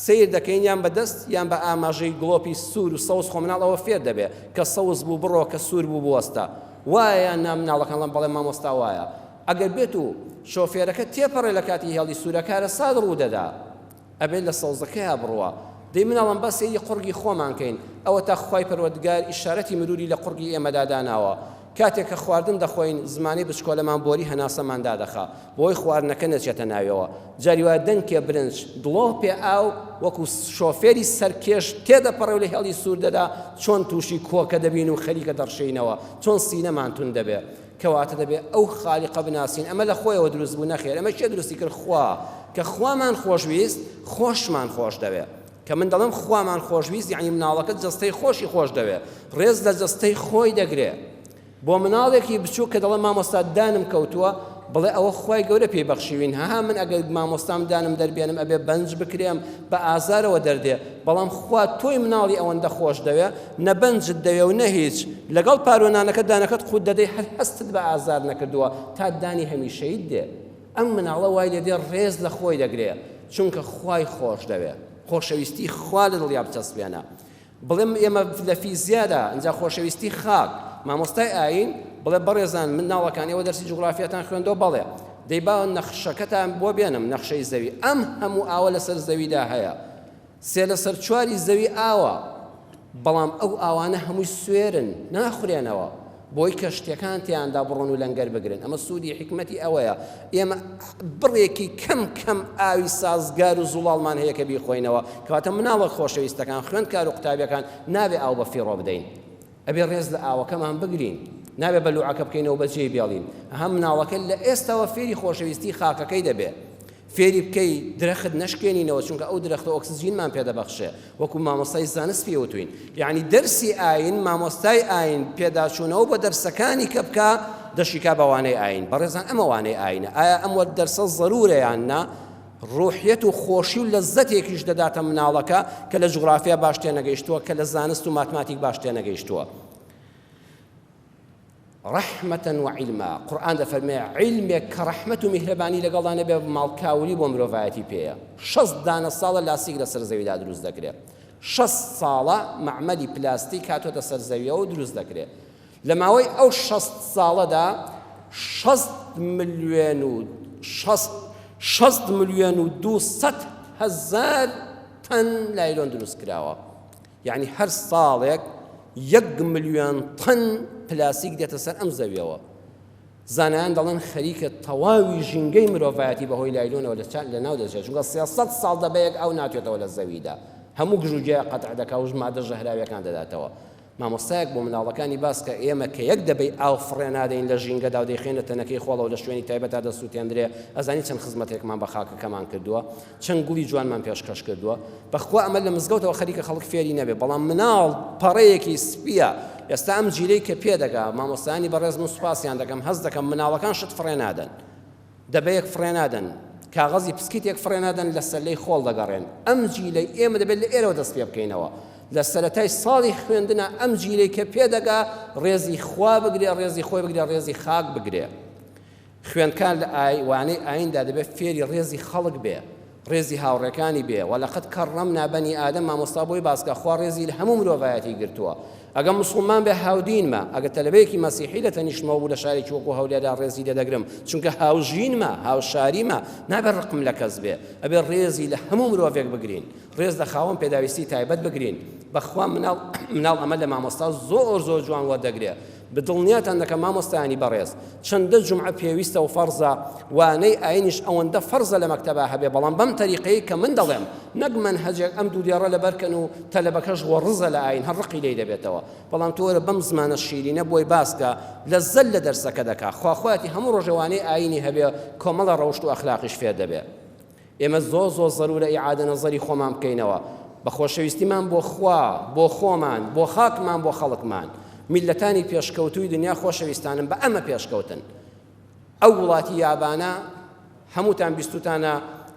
سەیر دەکەین یان بە دەست یان بە ئاماژەی گڵۆپی سوور و سەوز خۆ مناڵ ئەوە فێر دەبێ کە سەوز بوو بڕۆ کە سوور بوو بوەستە وایە یان نا مناڵەکان ڵەن بەڵێ مامۆستا وایە ئەگەر بێت و شۆفێرەکە تێپەڕێ لە کاتی هێڵی سوورە کارەسات ڕوو دەدا ئەبێت لە سەوزەکەیا بڕوا. دەی مناڵان با سەیری قوڕگی خۆمان کەین، ئەوەتا خوای پەروەردگار ئیشارەتی مروری لە قوڕگی ئێمەدا داناوە، کاتێک کە خواردن دەخۆین زمانی بچکۆلەمان بۆری هەناسەمان دادەخا بۆی خواردنەکە نەچێتە ناویەوە، جاری وایە دەنکێ برنج دڵۆپێ ئاو وەکو شۆفێری سەرکێش تێدەپەڕێ و لە هێڵی سوور دەدا، چۆن تووشی کۆکە دەبین و خەریکە دەڕشێینەوە، چۆن سینەمان توند دەبێ. کەواتە دەبێ ئەو خالیقە بناسین ئەمە لە خۆیەوە دروست بوو نەخێر ئەمە کێ دروستی کرد خوا کە خوامان خۆشویست خۆشمان خۆش دەوێ کە من دەڵێم خوامان خۆشویست یعنی مناڵەکە جەستەی خۆشی خۆش دەوێ ڕێز لە جەستەی خۆی دەگرێ بۆ مناڵێکی بچووک کە دەڵێ مامۆستا دانم کەوتووە بڵێ ئەوە خوای گەورە پێی بەخشیوین ها من ئەگەر مامۆستام دانم دەربێنم ئەبێ بەنج بکرێم بە ئازارەوە دەردێ بەڵام خوا تۆی مناڵی ئەوەندە خۆش دەوێ نە بەنجت دەوێ و نە هیچ لەگەڵ پاروە نانەکە دانەکەت قوت دەدەی هەر هەستت بە ئازار نەکردووە تا دانی هەمیشەیت دێ ئەم مناڵە وای لێ دێ ڕێز لە خۆی دەگرێ چونکە خوای خۆش دەوێ خۆشەویستی خوا لە دڵیا بچەسپێنە بڵێم ئێمە لە فیزیادا ئینجا خۆشەویستی خاک مامۆستای ئایین بڵێ بەڕێزان مناڵەکان ئێوە دەرسی جوگرافیاتان خوێندەوە بەڵێ دەی با نەخشەکەتان بۆ بێنم نەخشەی زەوی ئەم هەموو ئاوە لەسەر زەویدا هەیە سێ لەسەر چواری زەوی ئاوە بەڵام ئەو ئاوانە هەمووی سوێرن ناخورێنەوە بۆی کەشتیەکان تیاندا بڕۆن و لەنگەر بگرن ئەمە سوودی حیکمەتی ئەوەیە ئێمە بڕێکی کەم کەم ئاوی سازگار و زوڵاڵمان هەیە کە بیخۆینەوە کەواتە مناڵە خۆشەویستەکان خوێندکار و قوتابیەکان نابێ ئاو بە فیڕۆ بدەین ئەبێ ڕێز لە ئاوەکەمان بگرین نابێ بەلوعەکە بکەینەوە بەجێی بێڵین هەم مناڵەکە لە ئێستاوە فێری خۆشەویستی خاکەکەی دەبێ. فێری بکەی درەخت نەشکێنینەوە چونکە ئەو درەختە ئۆکسجینمان پێ دەبەخشێ وەکو مامۆستای زانست پێ وتوین یعنی دەرسی ئاین مامۆستای ئاین پێداچوونەوە بۆ دەرسەکانی کە بکا دەشیکا بە وانەی ئاین بەڕێزان ئەمە وانەی ئاینە ئایا ئەم وە دەرسە زەرورە یان نا ڕوحیەت و خۆشی و لەزەتێکیش دەداتە مناڵەکە کە لە جوگرافیا باش تێنەگەیشتووە کە لە زانست و ماتماتیک باش تێنەگەیشتووە ڕەحمەتەن وعیلما، قورئان دەفەرموێ عیلمێک کە ڕەحمەت و میهرەبانی لەگەڵدا نەبێ ماڵکاولی بۆ مرۆڤایەتی پێیە. 60 دانە ساڵە لاستیک لەسەر زەویدا دروست دەکرێ. 60 ساڵە مەعمەلی پلاستیک هاتۆتە سەر زەویەوە و دروست دەکرێ. لە ماوەی ئەو 60 ساڵەدا 60 ملیۆن و 60 ملیۆن و 200 هەزار تەن لایلۆن دروست کراوە. یەعنی هەر ساڵێک یەک ملیۆن تەن پلاسیک دێتە سەر ئەم زەویەوە. زانایان دەڵێن خەریکە تەواوی ژینگەی مرۆڤایەتی بەهۆی لایلۆنەوە لەناو دەچێت، چونکە 300 ساڵ دەبەیەک ئاو ناتوێتەوە لە زەویدا، هەموو گژوگیا قەتع دەکا و مادە ژەهراویەکان دەداتەوە. مامۆستایەک بۆ مناڵەکانی باس کە ئێمە کە یەک دەبەی ئاو فڕێ نادەین لە ژینگەدا و دەیخەینە تەنەکەی خۆڵەوە لە شوێنی تایبەتا دەسووتێندرێ، ئەزانی چەند خزمەتێکمان بە خاکەکەمان کردووە؟ چەند گوڵی جوانمان پێشکەش کردووە بەخوا ئەمە لە مزگەوتەوە خەریکە خەڵک فێری نەبێ بەڵام مناڵ پەڕەیەکی سپیە ئێستا ئەم جیلەی کە پێدەگا مامۆستایانی بەڕێز من سوپاسیان دەکەم هەست دەکەم مناڵەکان شت فڕێ نادەن دەبەیەک فڕێ نادەن کاغەزی پسکیتێک فڕێ نادەن لە سەلەی خۆڵ دەگەڕێن ئەم جیلەی ئێمە دەبێت لە ئێرەوە دەست پێ بکەینەوە لە سەرەتای ساڵی خوێندنە ئەم جیلەی کە پێدەگا ڕێزی خوا بگرێ ڕێزی خۆی بگرێ ڕێزی خاک بگرێ خوێندکار لە ئای وانەی ئاییندا دەبێت فێری ڕێزی خەڵک بێ، ڕێزی هاوڕێکانی بێ، ولقد کرمنا بنی آدم مامۆستا بۆی باس کە خوا ڕێزی لە هەموو مرۆڤایەتی گرتووە. ئەگە موسڵمان بێ هاودینمە، ئەگە تەلەبەیەکی مەسیحی لە تەنیشتمەوە بوو لە شارێکی وەکو هەولێردا ڕێزی لێ دەگرم، چونکە هاوژینمە، هاوشاریمە، نابێ ڕقم لە کەس بێ، ئەبێ ڕێزی لە هەموو مرۆڤێک بگرین، ڕێز لە خاوەن پێداویستی تایبەت بگرین، بەخوا مناڵ مناڵ ئەمە لە مامۆستا زۆر زۆر جوان وەردەگرێ. دڵنیاتان دەکەم مامۆستایانی بەڕێز چەندە جومعە پێویستە و فەرزە وانەی ئاینیش ئەوەندە فەرزە لە مەکتەبا هەبێ بەڵام بەم تەریقەی کە من دەڵێم نەک مەنهەجێک ئەم دوو دێڕە لەبەرکەن و تەلەبەکەش وەڕزە لە ئاین هەر ڕقی لێی دەبێتەوە بەڵام تۆ وەرە بەم زمانە شیرینە بۆی باسکە لەزەت لە دەرسەکە دەکا خوا خۆیەتی هەموو ڕۆژێ وانەی ئاینی هەبێ کۆمەڵە ڕەوشت و ئەخلاقیش فێر دەبێ ئێمە زۆر زۆر زەرورە ئیعادە نەزەری خۆمان بکەینەوە بە خۆشەویستیمان بۆ خوا، بۆ خۆمان، بۆ خاکمان، بۆ خەڵکمان. میللەتانی پێشکەوتووی دنیا خۆشەویستانم بە ئەمە پێشکەوتن. ئەو وڵاتی یابانە هەمووتان بیستوتانە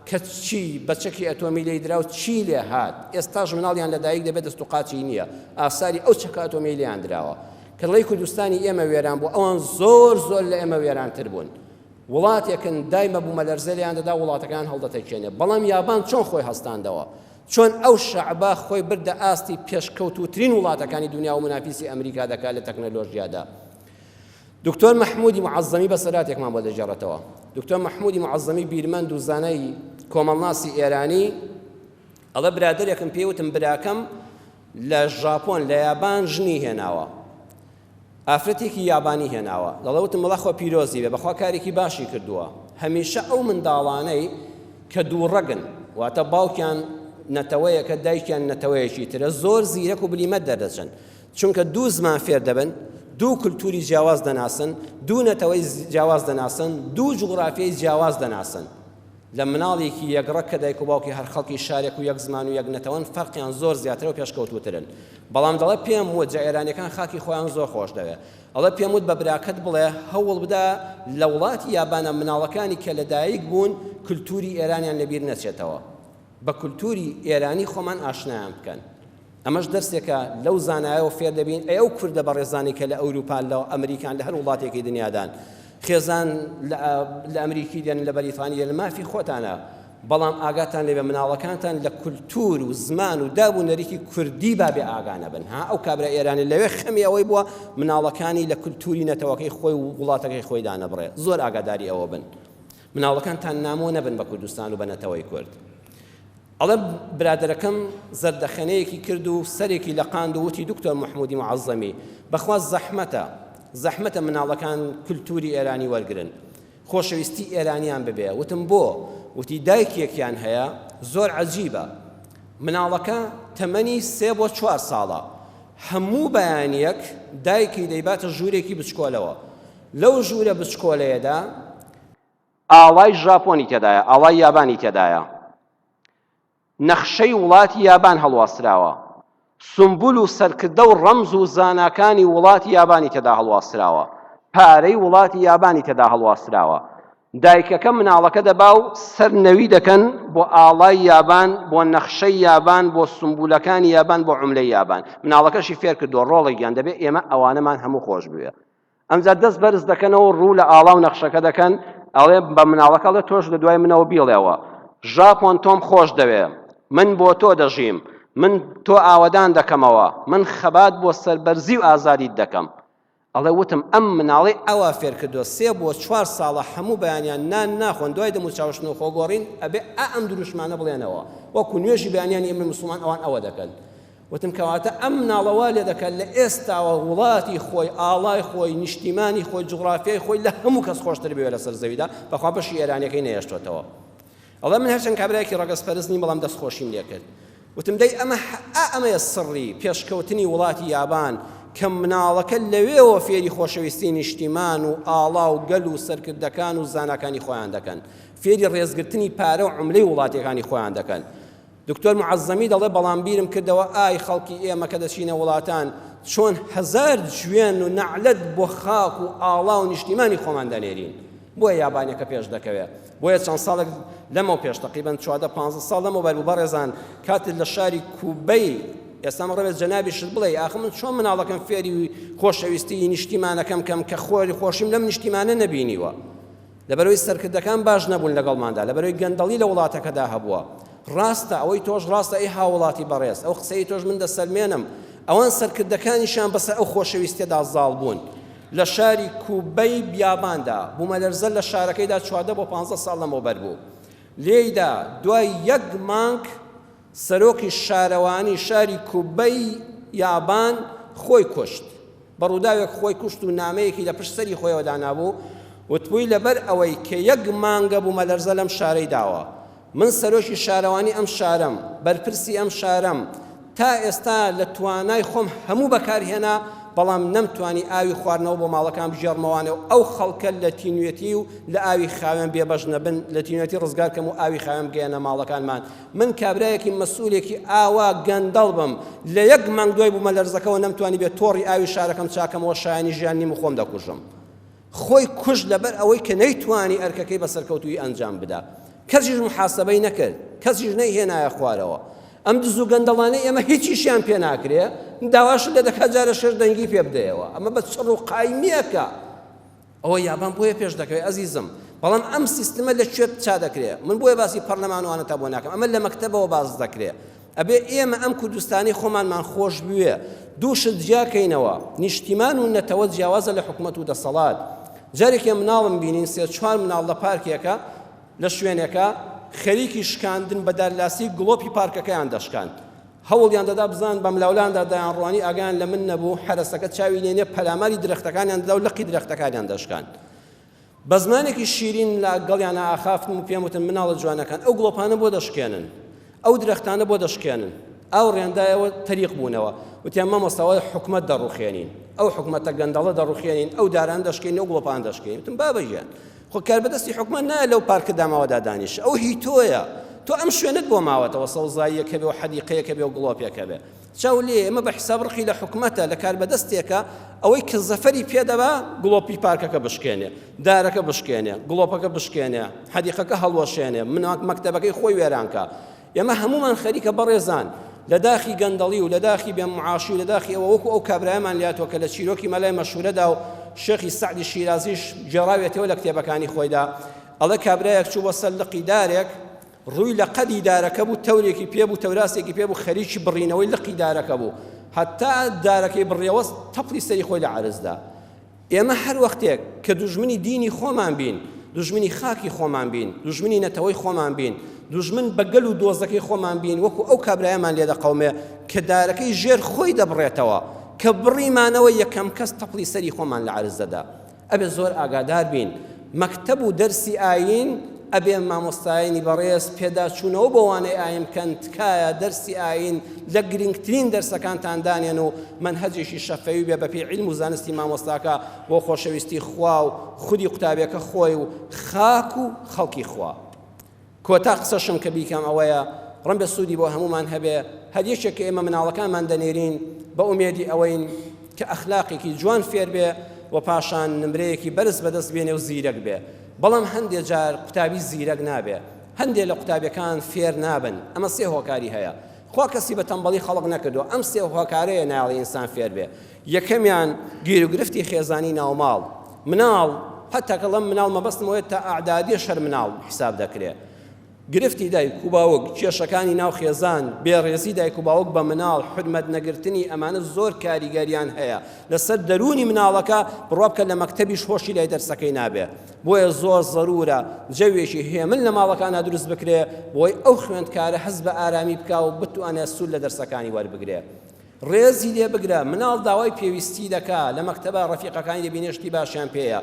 کە چی بە چەکی ئەتۆمی لێی درا و چی لێ هات. ئێستاش مناڵیان لە دایک دەبێت دەست و قاچی نییە. ئاساری ئەو چەکە ئەتۆمیەی لێیان دراوە. کە دڵی کوردستانی ئێمە وێران بوو ئەوان زۆر زۆر لە ئێمە وێرانتر بوون. وڵاتێکن دایمە بومەلەرزە لێیان دەدا وڵاتەکەیان هەڵدەتەکێنێ بەڵام یابان چۆن خۆی هەستاندەوە چۆن ئەو شەعبە خۆی بردە ئاستی پێشکەوتووترین وڵاتەکانی دنیا و منافیسی ئەمریکا دەکات لە تەکنەلۆژیادا دکتۆر مەحمودی معەزەمی بەسەراتێکمان بۆ دەگێڕێتەوە دکتۆر مەحمودی معەزەمی بیرمەند و زانای کۆمەڵناسی ئێرانی ئەڵێ برادەرێکم پێی وتم براکەم لە ژاپۆن لە یابان ژنی هێناوە ئافرەتێکی یابانی هێناوە دەڵێ وتم وەڵا خوا پیرۆزی بێ بەخوا کارێکی باشی کردووە هەمیشە ئەو منداڵانەی کە دووڕەگن واتە باوکیان نەتەوەیەکە دایکیان نەتەوەیەکی ترە زۆر زیرەک و بلیمەت دەردەچن چونکە دوو زمان فێر دەبن دوو کولتوری جیاواز دەناسن دوو نەتەوەی جیاواز دەناسن دوو جوگرافیای جیاواز دەناسن لە مناڵێکی یەک ڕەگ کە دایک و باوکی هەر خەڵکی شارێک و یەک زمان و یەک نەتەوەن فەرقیان زۆر زیاترە و پێشکەوتووترن بەڵام دەڵێ پێم وت جا ئێرانیەکان خاکی خۆیان زۆر خۆش دەوێ ئەڵێ پێم وت بە براکەت بڵێ هەوڵ بدە لە وڵاتی یابانە مناڵەکانی کە لەدایک بوون کلتوری ئێرانیان لەبیر نەچێتەوە بە کولتوری ئێرانی خۆمان ئاشنایان بکەن. ئەمەش دەرسێکە لەو زانایەوە فێر دەبین، ئەی ئەو کوردە بەڕێزانەی کە لە ئەوروپان، لە ئەمریکان، لە هەر وڵاتێکی دنیادان، خێزان لە ئەمریکی دێن، لە بەریتانی دێن، مافی خۆتانە، بەڵام ئاگاتان لێبێ مناڵەکانتان لە کولتور و زمان و داب و نەریتی کوردی با بێ ئاگا نەبن. ها ئەو کابرا ئێرانی لەوێ خەمی ئەوەی بووە مناڵەکانی لە کولتوری نەتەوەکەی خۆی و وڵاتەکەی خۆی دانەبڕێ. زۆر ئاگاداری ئەوە بن. مناڵەکانتان نامۆ نەبن بە کوردستان و بە نەتەوەی کورد. ئەڵێ برادەرەکەم زەردەخەنەیەکی کرد و سەرێکی لەقاند و وتی دکتۆر مەحمودی معەزەمی بەخوا زەحمەتە زەحمەتە مناڵەکان کولتوری ئێرانی وەرگرن خۆشەویستی ئێرانیان ببێ وتم بۆ وتی دایکێکیان هەیە زۆر عەجیبە مناڵەکە تەمەنی سێ بۆ چوار ساڵە هەموو بەیانیەک دایکی دەیباتە ژوورێکی بچکۆلەوە لەو ژوورە بچکۆلەیەدا. ئاڵای ژاپۆنی تێدایە، ئاڵای یابانی تێدایە، نەخشەی وڵاتی یابان هەڵواسراوە، سومبول و سەرکردە و ڕەمز و زاناکانی وڵاتی یابانی تێدا هەڵواسراوە، پارەی وڵاتی یابانی تێدا هەڵواسراوە. دایکەکە مناڵەکە دەبا و سەر نەوی دەکەن بۆ ئاڵای یابان، بۆ نەخشەی یابان، بۆ سومبولەکانی یابان، بۆ عوملەی یابان. مناڵەکەشی فێر کردووە، ڕۆڵە گیان دەبێ ئێمە ئەوانەمان هەموو خۆش بوێ. ئەمجا دەست بەرز دەکەنەوە و ڕوو لە ئاڵا و نەخشەکە دەکەن، ئەڵێ بە مناڵەکە ئەڵێ تۆش لە دوای منەوە بیڵێوە، ژاپۆن تۆم خۆش دەوێ، من بۆ تۆ دەژیم، من تۆ ئاوەدان دەکەمەوە، من خەبات بۆ سەربەرزی و ئازادیت دەکەم. ئەڵێ وتم ئەم مناڵەی ئەوا فێرکردووە سێ بۆ چوار ساڵە هەموو بەیانیان نان ناخۆن دوای دەموچاوشتن و خۆگۆڕین ئەبێ ئا ئەم دروشمانە بڵێنەوە وەکو نوێژی بەیانیانی ئێمەی موسڵمان ئەوان ئەوە دەکەن. وتم کەواتە ئەم مناڵە وا لێ دەکات لە ئێستاوە وڵاتی خۆی، ئاڵای خۆی، نیشتیمانی خۆی، جوغرافیای خۆی لە هەموو کەس خۆشتر بوێ لەسەر زەویدا، بەخوا بەشی ئێرانیەکەی نەهێشتۆتەوە. ئەڵێ من هەرچەند کابرایەکی ڕەگەزپەرست نیم بەڵام دەستخۆشیم لێ کرد. وتم دەی ئەمە ئا ئەمەیە سڕی پێشکەوتنی وڵاتی یابان کە مناڵەکە لەوێوە فێری خۆشەویستی نیشتیمان و ئاڵا و گەل و سەرکردەکان و زاناکانی خۆیان دەکەن، فێری ڕێزگرتنی پارە و عوملەی وڵاتەکانی خۆیان دەکەن. دکتۆر معەزەمی دەڵێ بەڵام بیرم کردەوە ئای خەڵکی ئێمە کە دەچینە وڵاتان چۆن هەزار جوێن و نەعلەت بۆ خاک و ئاڵا و نیشتیمانی خۆمان دەنێرین بۆیە یابانیەکە پێش دەکەوێ بۆیە چەند ساڵێک لەمەو پێش تقریبا 14 15 ساڵ لەمەوبەر بوو بەڕێزان کاتێک لە شاری کوبەی ئێستا من ڕەوێت جەنابیشت بڵێ ئاخ من چۆن مناڵەکەم فێری خۆشەویستی نیشتیمانەکەم کەم کە خۆری خۆشیم لەم نیشتیمانە نەبینیوە لەبەرئەوەی سەرکردەکان باش نەبوون لەگەڵماندا، لەبەرئەوەی گەندەڵی لە وڵاتەکەدا هەبووە. ڕاستە، ئەوەی تۆش ڕاستە ئەی هاووڵاتی بەڕێز، ئەو قسەی تۆش من دەسەلمێنم، ئەوان سەرکردەکانیشیان بەسەر ئەو خۆشەویستیەدا زاڵ بوون. لە شاری کوبەی بیاباندا، بوومەلەرزە لە شارەکەیدا 14 بۆ 15 ساڵ لەمەوبەر بوو. لێیدا دوای یەک مانگ سەرۆکی شارەوانی شاری کوبەی یابان خۆی کوشت. بە ڕووداوێک خۆی کوشت و نامەیەکی لە پشت سەری خۆیەوە دانابوو، وتبووی لەبەر ئەوەی کە یەک مانگە بوومەلەرزە لەم شارەی داوە، من سەرۆکی شارەوانی ئەم شارەم، بەرپرسی ئەم شارەم، تا ئێستا لە توانای خۆم هەموو بەکارهێنا، بەڵام نەمتوانی ئاوی خواردنەوە بۆ ماڵەکان بگێڕمەوانێ و ئەو خەڵکە لە تینوێتی و لە ئاوی خاوێن بێبەش نەبن، لە تینوێتی ڕزگار کەم و ئاوی خاوێن بگەیەنە ماڵەکانمان. من کابرایەکی مەسئولێکی ئاوا گەندەڵ بم لە یەک مانگ دوای بوومەلەرزەکەوە نەمتوانی بێ تۆڕی ئاوی شارەکەم چاکەمەوە شایانی ژیان نیم و خۆم دەکوژم. خۆی کوشت لەبەر ئەوەی کە نەیتوانی ئەرکەکەی بە سەرکەوتوویی ئەنجام بدا. کەسیش محاسەبەی نەکرد، کەسیش نەیهێنایە خوارەوە. ئەم دز و گەندەڵانەی ئێمە هیچیشیان پێ ناکرێ، داواشت لێ دەکات جارێ شەش دەنگی پێ بدەیەوە. ئەمە بە چڕ و قایمییەکە. ئەوە یابان بۆیە پێش دەکەوێت ئەزیزم بەڵام ئەم سیستمە لە کوێ چا دەکرێ من بۆیە باسی پەرلەمان وانە تا بۆ ناکەم ئەمە لە مەکتەبەوە باس دەکرێ ئەبێ ئێمە ئەم کوردستانی خۆمانمان خۆش بوێ دوو شت جیاکەینەوە نیشتیمان و نەتەوە جیاوازە لە حکومەت و دەسەڵات جارێکێ مناڵم بینین سێ چوار مناڵ لە پارکێکە لە شوێنێکە خەریکی شکاندن بە دارلاسی گڵۆپی پارکەکەیان دەشکاند هەوڵیان دەدا بزان بەملاولاندا دەیانڕوانی ئاگایان لە من نەبوو، حەرەسەکە چاوی لێ نیە پەلاماری درەختەکانیان دەدا و لقی درەختەکانیان دەشکاند. بە زمانێکی شیرین لە گەڵیانا ئاخافتم و پێم وتن مناڵە جوانەکان ئەو گڵۆپانە بۆ دەشکێنن؟ ئەو درەختانە بۆ دەشکێنن؟ ئاوڕیان دایەوە تەریق بوونەوە. وتیان مامۆستا ئەوە حکومەت دەڕوخێنین. ئەو حکومەتە گەندەڵە دەڕوخێنین، ئەو دارانە دەشکێنین، ئەو گڵۆپانە دەشکێنین. وتم بابە گیان خۆ کاربەدەستی حکومەت نایە لەو پارکە داماوەدا دانیشە ئەو هی تۆیە تۆ ئەم شوێنت بۆ ماوەتەوە سەوزاییەک هەبێ و حەدیقەیەک هەبێ و گڵۆپێک هەبێ چاو لێ ئێمە بە حیساب ڕقی لە حکومەتە لە کاربەدەستێکە ئەوەی کە زەفەری پێدەبا گڵۆپی پارکەکە بشکێنێ دارەکە بشکێنێ گڵۆپەکە بشکێنێ حەدیقەکە هەڵوەشێنێ مناک مەکتەبەکەی خۆی وێرانکە ئێمە هەموومان خەریکە بەڕێزان لە داخی گەندەڵی و لە داخی بێ معاشی و لە داخی ئەوە وەکو ئەو کابرایەمان لاتوە کە لە چیرۆکی مەلای مەشهورەدا و شێخی سەعدی شیرازیش گێڕاوێتەوە لە کتێبەکانی خۆیدا ئەڵێ کابرایەک چوو بۆ سەر لقی دارێک ڕووی لە قەدی دارەکە بوو تەورێکی پێ بوو تەوراسێکی پێ بوو خەریکی بڕینەوەی لقی دارەکە بوو هەتا دارەکەی بڕیەوە تەپڵی سەری خۆی لە عەرزدا ئێمە هەر وەختێک کە دوژمنی دینی خۆمان بین، دوژمنی خاکی خۆمان بین، دوژمنی نەتەوەی خۆمان بین، دوژمن بە گەل و دۆزەکەی خۆمان بین، وەکو ئەو کابرایەمان لێ دەقەومێ کە دارەکەی ژێر خۆی دەبڕێتەوە، کە بڕیمانەوە یەکەم کەس تەپڵی سەری خۆمان لە عەرز دەدا. ئەبێ زۆر ئاگادار بین. مەکتەب و دەرسی ئایین. ئەبێ مامۆستایانی بەڕێز پێداچوونەوە بۆ وانەی ئاین بکەن، تکایە دەرسی ئاین لە گرنگترین دەرسەکانتان دانێن و مەنهەجێکی شەفەوی بێ بەپێی عیلم و زانستی مامۆستاکە بۆ خۆشەویستی خوا و خودی قوتابیەکە خۆی و خاک و خەڵکی خوا. کۆتا قسەشم کە بیکەم ئەوەیە ڕەنبێ سوودی بۆ هەموومان هەبێ، هەر یەکێک کە ئێمە مناڵەکانمان دەنێرین بە ئومێدی ئەوەین کە ئەخلاقێکی جوان فێر بێ و پاشان نمرەیەکی بەرز بەدەست بێنێ و زیرەک بێ، بەڵام هەندێ جار قوتابی زیرەک نابێ، هەندێ لە قوتابیەکان فێر نابن، ئەمە سێ هۆکاری هەیە، خوا کەسی بە تەمبەڵی خەڵق نەکردووە، ئەم سێ هۆکارەیە نایەڵێ ئینسان فێر بێ، یەکەمیان گیروگرفتی خێزانی ناوماڵ، مناڵ، هەتا کە ڵێم مناڵ مەبەستم ئەوەیە تا ئەعدادیەش هەر مناڵ حیساب دەکرێ، گرفتی دایک و باوک، کێشەکانی ناو خێزان، بێڕێزی دایک و باوک بە مناڵ، حورمەت نەگرتنی، ئەمانە زۆر کاریگەریان هەیە لەسەر دەروونی مناڵەکە، بڕوا بکە لە مەکتەبیش هۆشی لای دەرسەکەی نابێ، بۆیە زۆر زەرورە جەوێکی هێمن لە ماڵەکانا دروست بکرێ بۆی ئەو خوێندکارە هەست بە ئارامی بکا و بتوانێ سوود لە دەرسەکانی وەربگرێ. ڕێزی لێ بگرە، مناڵ داوای پێویستی دەکا، لە مەکتەبا ڕەفیقەکانی دەبینێ شتی باشیان پێیە،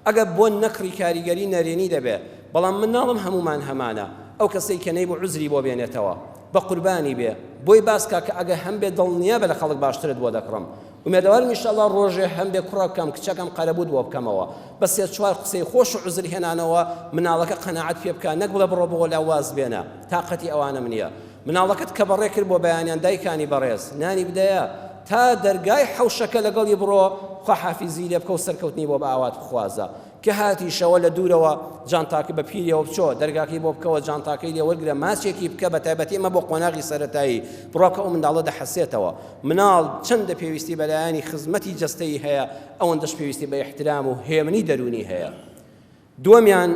ئەگەر بۆن نەکڕی کاریگەری نەرێنی دەبێ، بەڵام مناڵم هەموومان هەمانە، ئەو کەسەی کە نەیبوو عوزری بۆ بێنێتەوە، بە قوربانی بێ، بۆی باس کا کە ئەگەر هەمبێ دڵنیابە لە خەڵک باشترت بۆ دەکڕم، ئومێدەوارم ئیشەڵا ڕۆژێ هەمبێ کوڕەکەم کچەکەم قەرەبووت بۆ بکەمەوە، بە سێ چوار قسەی خۆش و عوزر هێنانەوە مناڵەکە قەناعەت پێ بکا، نەک بڵێ بڕۆ بۆ لا واز بێنە، تاقەتی ئەوانەم نییە. مناڵەکەت کە بەڕێ کرد بۆ بەیانیان دایکانی بەڕێز نانی بدەیە تا دەرگای حەوشەکە لەگەڵی بڕۆ خواحافیزی لێ بکە و سەرکەوتنی بۆ بە ئاوات بخوازە کە هاتیشەوە لە دوورەوە جانتاکە بە پیریەوە بچۆ دەرگاکەی بۆ بکەوە جانتاکەی لێ وەرگرە ماچێکی بکە بە تایبەتی ئەمە بۆ قۆناغی سەرەتایی بڕۆ کە ئەو منداڵە دەحەسێتەوە مناڵ چەندە پێویستی بەلایەنی خزمەتی جەستەیی هەیە ئەوەندەش پێویستی بە ئیحترام و هێمنی دەروونی هەیە دووەمیان،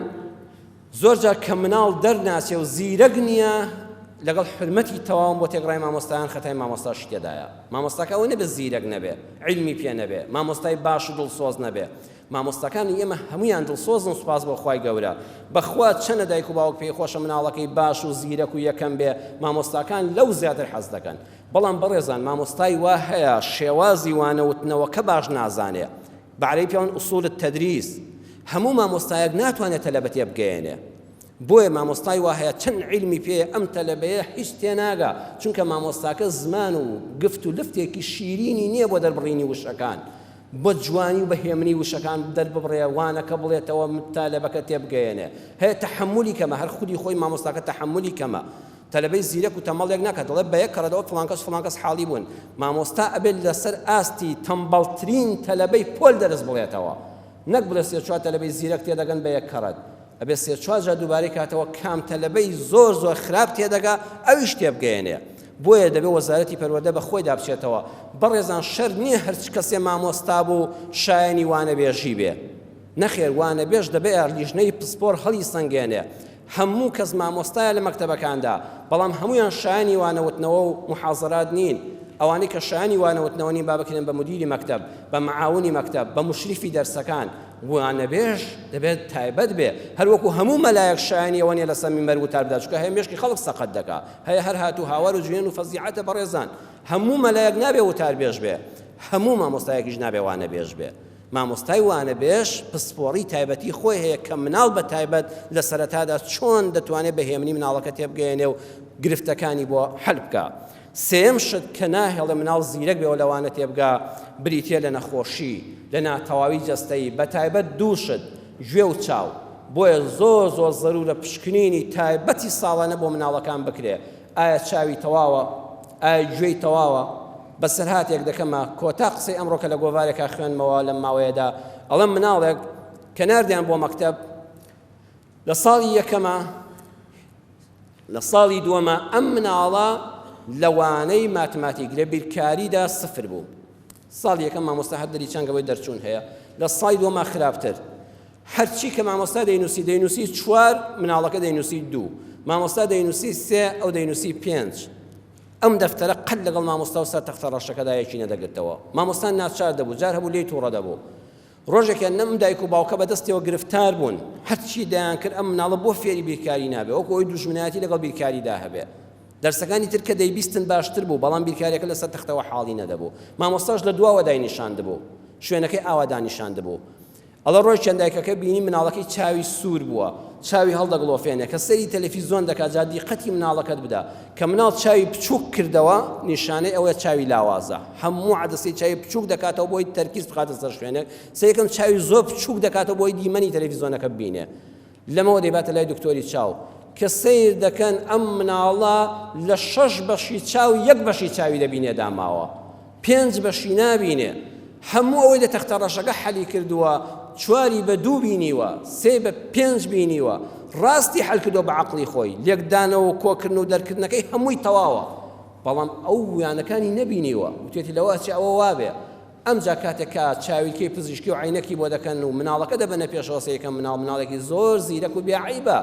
زۆر جار کە مناڵ دەرناچێ و زیرەک نییە، لەگەڵ حورمەتی تەواوم بۆ تێکڕای مامۆستایان خەتای مامۆستاشی تێدایە. مامۆستاکە ئەوە نەبێ زیرەک نەبێ، عیلمی پێ نەبێ، مامۆستای باش و دڵسۆز نەبێ. مامۆستاکانی ئێمە هەموویان دڵسۆزن سوپاس بۆ خوای گەورە. بەخوا چەنە دایک و باوک پێی خۆشە مناڵەکەی باش و زیرەک و یەکەم بێ، مامۆستاکان لەو زیاتر حەز دەکەن. بەڵام بەڕێزان مامۆستای وا هەیە شێوازی وانەوتنەوەکە باش نازانێ. بە عەرەبی پێڵێن اصول التدریس هەموو مامۆستایەک ناتوانێت تەلەبە تێبگەیەنێ بۆیە مامۆستای وا هەیە چەند عیلمی پێیە ئەم تەلەبەیە هیچ تێناگا چونکە مامۆستاکە زمان و گفت و لفتێکی شیرینی نییە بۆ دەربڕینی وشەکان بە جوانی و بە هێمنی وشەکان دەرببڕێ وانەکە بڵێتەوە تەلەبەکە تێبگەیەنێ هەیە تەحەمولی کەمە هەر خودی خۆی مامۆستاکە تەحەمولی کەمە تەلەبەی زیرەک و تەمبەڵ یەک ناکات دەڵێ بە یەک کەڕەتەوە فڵان کەس فڵان کەس حاڵی بوون مامۆستا ئەبێت لەسەر ئاستی تەمبەڵترین تەلەبەی پۆل دەرس بڵێتەوە نەک بڵێ سێ چوار تەلەبەی زیرەک تێدەگەن بە یەک کەڕەت ئەبێ سێ چوار جار دووبارەی کاتەوە کام تەلەبەی زۆر زۆر خراپ تێدەگا ئەویش تێبگەیەنێ بۆیە دەبێ وەزارەتی پەروەردە بە خۆیدا بچێتەوە بەڕێزان شەرت نییە هەرچ کەسێ مامۆستا بوو شایەنی وانەبێژی بێ نەخێر وانەبێژ دەبێ لیژنەی پسپۆر هەڵی سەنگێنێ هەموو کەس مامۆستایە لە مەکتەبەکاندا، بەڵام هەموویان شایەنی وانەوتنەوە و موحازەرات نین، ئەوانەی کە شایەنی وانەوتنەوە نین با بکرێن بە مودیری مەکتەب، بە معاونی مەکتەب، بە موشریفی دەرسەکان، وانەبێژ دەبێت تایبەت بێ، هەروەکو هەموو مەلایەک شایەنی ئەوە نیە لەسەر مینبەر وتار بدات، چونکە هەیە مێشکی خەڵک سەقەت دەکا، هەیە هەر هات و هاوار و جوێن و فەزیعەتە بەڕێزان، هەموو مەلایەک نابێ وتاربێژ بێ، هەموو مامۆستایەکیش نابێ وانەبێژ بێ. مامۆستای وانەبێژ پسپۆڕی تایبەتی خۆی هەیە کە مناڵ بە تایبەت لە سەرەتادا چۆن دەتوانێت بە هێمنی مناڵەکە تێبگەیەنێ و گرفتەکانی بۆ حەل بکا. سێیەم شت کە ناهێڵێ مناڵ زیرەک بێ و لە وانە تێبگا بریتییە لە نەخۆشی، لە ناتەواوی جەستەیی، بە تایبەت دوو شت، گوێ و چاو. بۆیە زۆر زۆر زەرورە پشکنینی تایبەتی ساڵانە بۆ مناڵەکان بکرێ. ئایا چاوی تەواوە؟ ئایا گوێی تەواوە؟ بەسەرهاتێک دەکەمە کۆتا قسەی ئەمڕۆ کە لە گۆڤارێکا خوێندمەوە لەم ماوەیەدا ئەڵێم مناڵێک کە ناردیان بۆ مەکتەب لە ساڵی یەکەمە لە ساڵی دووەمە ئەم مناڵە لە وانەی ماتماتیک لە بیرکاریدا سفر بوو ساڵی یەکەم مامۆستا هەر دەری چەنگەوەی دەرچوون هەیە لە ساڵی دووەمە خراپتر هەرچی کە مامۆستا دەینوسی دەینوسی چوار مناڵەکە دەینوسی دوو مامۆستا دەینوسی سێ ئەو دەینوسی پێنج ئەم دەفتەرە قەت لەگەڵ مامۆستا و سەر تەختە ڕەشەکەدا یەکی نەدەگرتەوە. مامۆستا ناچار دەبوو، جار هەبوو لێی تووڕە دەبوو. ڕۆژێکیان ئەم دایک و باوکە بە دەستیەوە گرفتار بوون. هەرچی دەیانکرد ئەم مناڵە بۆ فێری بیرکاری نابێ، وەکو ئەوەی دوژمنایەتی لەگەڵ بیرکاریدا هەبێ. دەرسەکانی تر کە دەیبیستن باشتر بوو، بەڵام بیرکاریەکە لەسەر تەختەوە حاڵی نەدەبوو. مامۆستاش لە دواوە داینیشاندبوو. شوێنەکەی ئاوا دانیشاندبوو. ئەڵێ ڕۆژێکیان دایکەکە بینی مناڵەکەی چاوی سوور بووە، چاوی هەڵدەگڵۆفێنێ، کە سەیری تەلەفیزۆن دەکات جا دیقەتی مناڵەکەت بدە، کە مناڵ چاوی بچووک کردەوە نیشانەی ئەوەیە چاوی لاوازە، هەموو عەدەسەی چاوی بچووک دەکاتەوە بۆی تەرکیز بخاتە سەر شوێنێک، سەیرکەن چاوی زۆر بچووک دەکاتەوە بۆی دیمەنی تەلەفیزۆنەکە ببینێ. لەمەوە دەیباتە لای دکتۆری چاو کە سەیر دەکەن ئەم مناڵە لە شەش بەشی چاو یەک بەشی چاوی دەبینێ داماوە پێنج بەشی نابینێ هەموو ئەوەی لە تەختە ڕەشەکە حەلی کردووە چواری بە دوو بینیوە سێ بە پێنج بینیوە ڕاستی حەل کردووە بە عەقڵی خۆی لێکدانەوە و کۆکردن و دەرکردنەکەی هەمووی تەواوە بەڵام ئەو ویانەکانی نەبینیوە وتێتی لەوە ئەچێ ئەوە وابێ ئەمجا کاتێک کە چاویلکەی پزیشکی و عەینەکی بۆ دەکەن و مناڵەکە دەبەنە پێشەوە سەیرکەن مناڵ مناڵێکی زۆر زیرەک و بێ عەیبە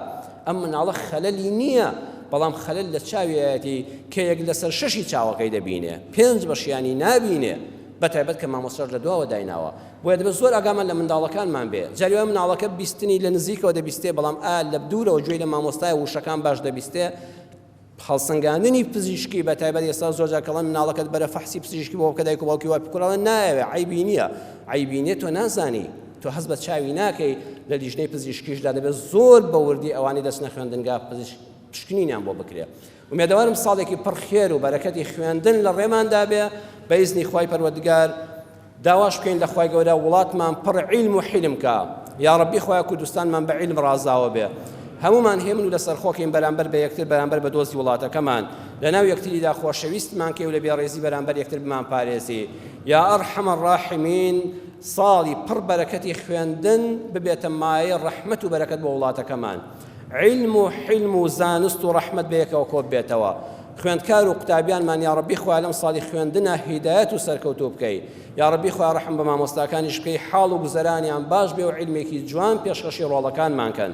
ئەم مناڵە خەلەلی نییە بەڵام خەلەل لە چاویەتی کە یەک لەسەر شەشی چاوەکەی دەبینێ پێنج بەشیانی نابینێ بەتایبەت کە مامۆستاش لە دواوە دایناوە بۆیە دەبێت زۆر ئاگامان لە منداڵەکانمان بێ جاری وایە مناڵەکە بیستنی لە نزیکەوە دەبیستێ بەڵام ئا لە دوورەوە گوێی لە مامۆستای وشەکان باش دەبیستێ هەڵسەنگاندنی پزیشکی بە تایبەت ئێستا زۆر جار کەڵێن مناڵەکەت بەرە فەحسی پزیشکی بۆ بکە دایک و باوکی وای بکوڕ نایەوێ عەیبی نییە عەیبی نییە تۆ نازانی تۆ هەست بە چاوی ناکەی لە لیژنەی پزیشکیشدا دەبێت زۆر بە وردی ئەوانەی دەچنە خوێندنگا پزیشک پشکنینیان بۆ بکرێ ئومێدەوارم ساڵێکی پڕ خێر و بەرەکەتی خوێندن لە ڕێماندا بێ بە ئیزنی خوای پەروەردگار داواش بکەین لە خوای گەورە وڵاتمان پڕ عیلم و حیلم کا یاڕەبی خوایە کوردستانمان بە عیلم ڕازاوە بێ هەمومان هێمن و لەسەرخۆکەین بەرامبەر بە یەکتر بەرامبەر بە دۆزی وڵاتەکەمان لەناو یەکتریدا خۆشەویستمان کەی و لە بێڕێزی بەرامبەر یەکتر بمان پارێزی یا ئەرحەم الراحمین ساڵی پڕ بەرەکەتی خوێندن ببێتە مایەی ڕەحمەت و بەرەکەت بۆ وڵاتەکەمان عیلم و حیلم و زانست و ڕەحمەت بەیەکەوە کۆببێتەوە خوێندکار و قوتابیانمان یاڕەبی خوایە لەم ساڵی خوێندنە هیدایەت و سەرکەوتوو بکەی یاڕەبی خوایە ڕەحم بە مامۆستاکانیش بکەی حاڵ و گوزەرانیان باش بێ و عیلمێکی جوان پێشکەشی ڕۆڵەکانمان کەن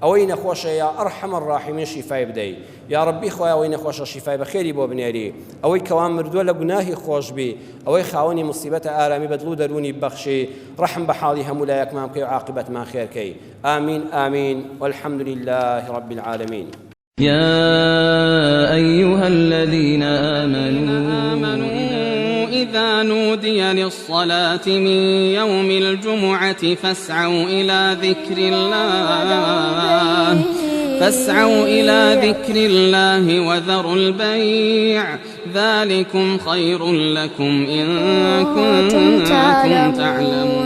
ئەوەی نەخۆشە یا ئەرحەم الراحمین شیفای بدەی یاڕەبی خوایە ئەوەی نەخۆشە شیفای بەخێری بۆ بنێری ئەوەی کەوا مردووە لە گوناهی خۆشبی ئەوەی خاوەنی مصیبەتە ئارامی بە دڵ و دەروونی ببەخشی ڕەحم بە حاڵی هەموو لایەکمان بکەی و عاقبەتمان خێرکەی آمین آمین والحمد لله رب العالمین. يا أيها الذين آمنوا إذا نودي للصلاة من يوم الجمعة فاسعوا إلى ذكر الله فاسعوا إلى ذكر الله وذروا البيع ذلكم خير لكم إن كنتم تعلمون.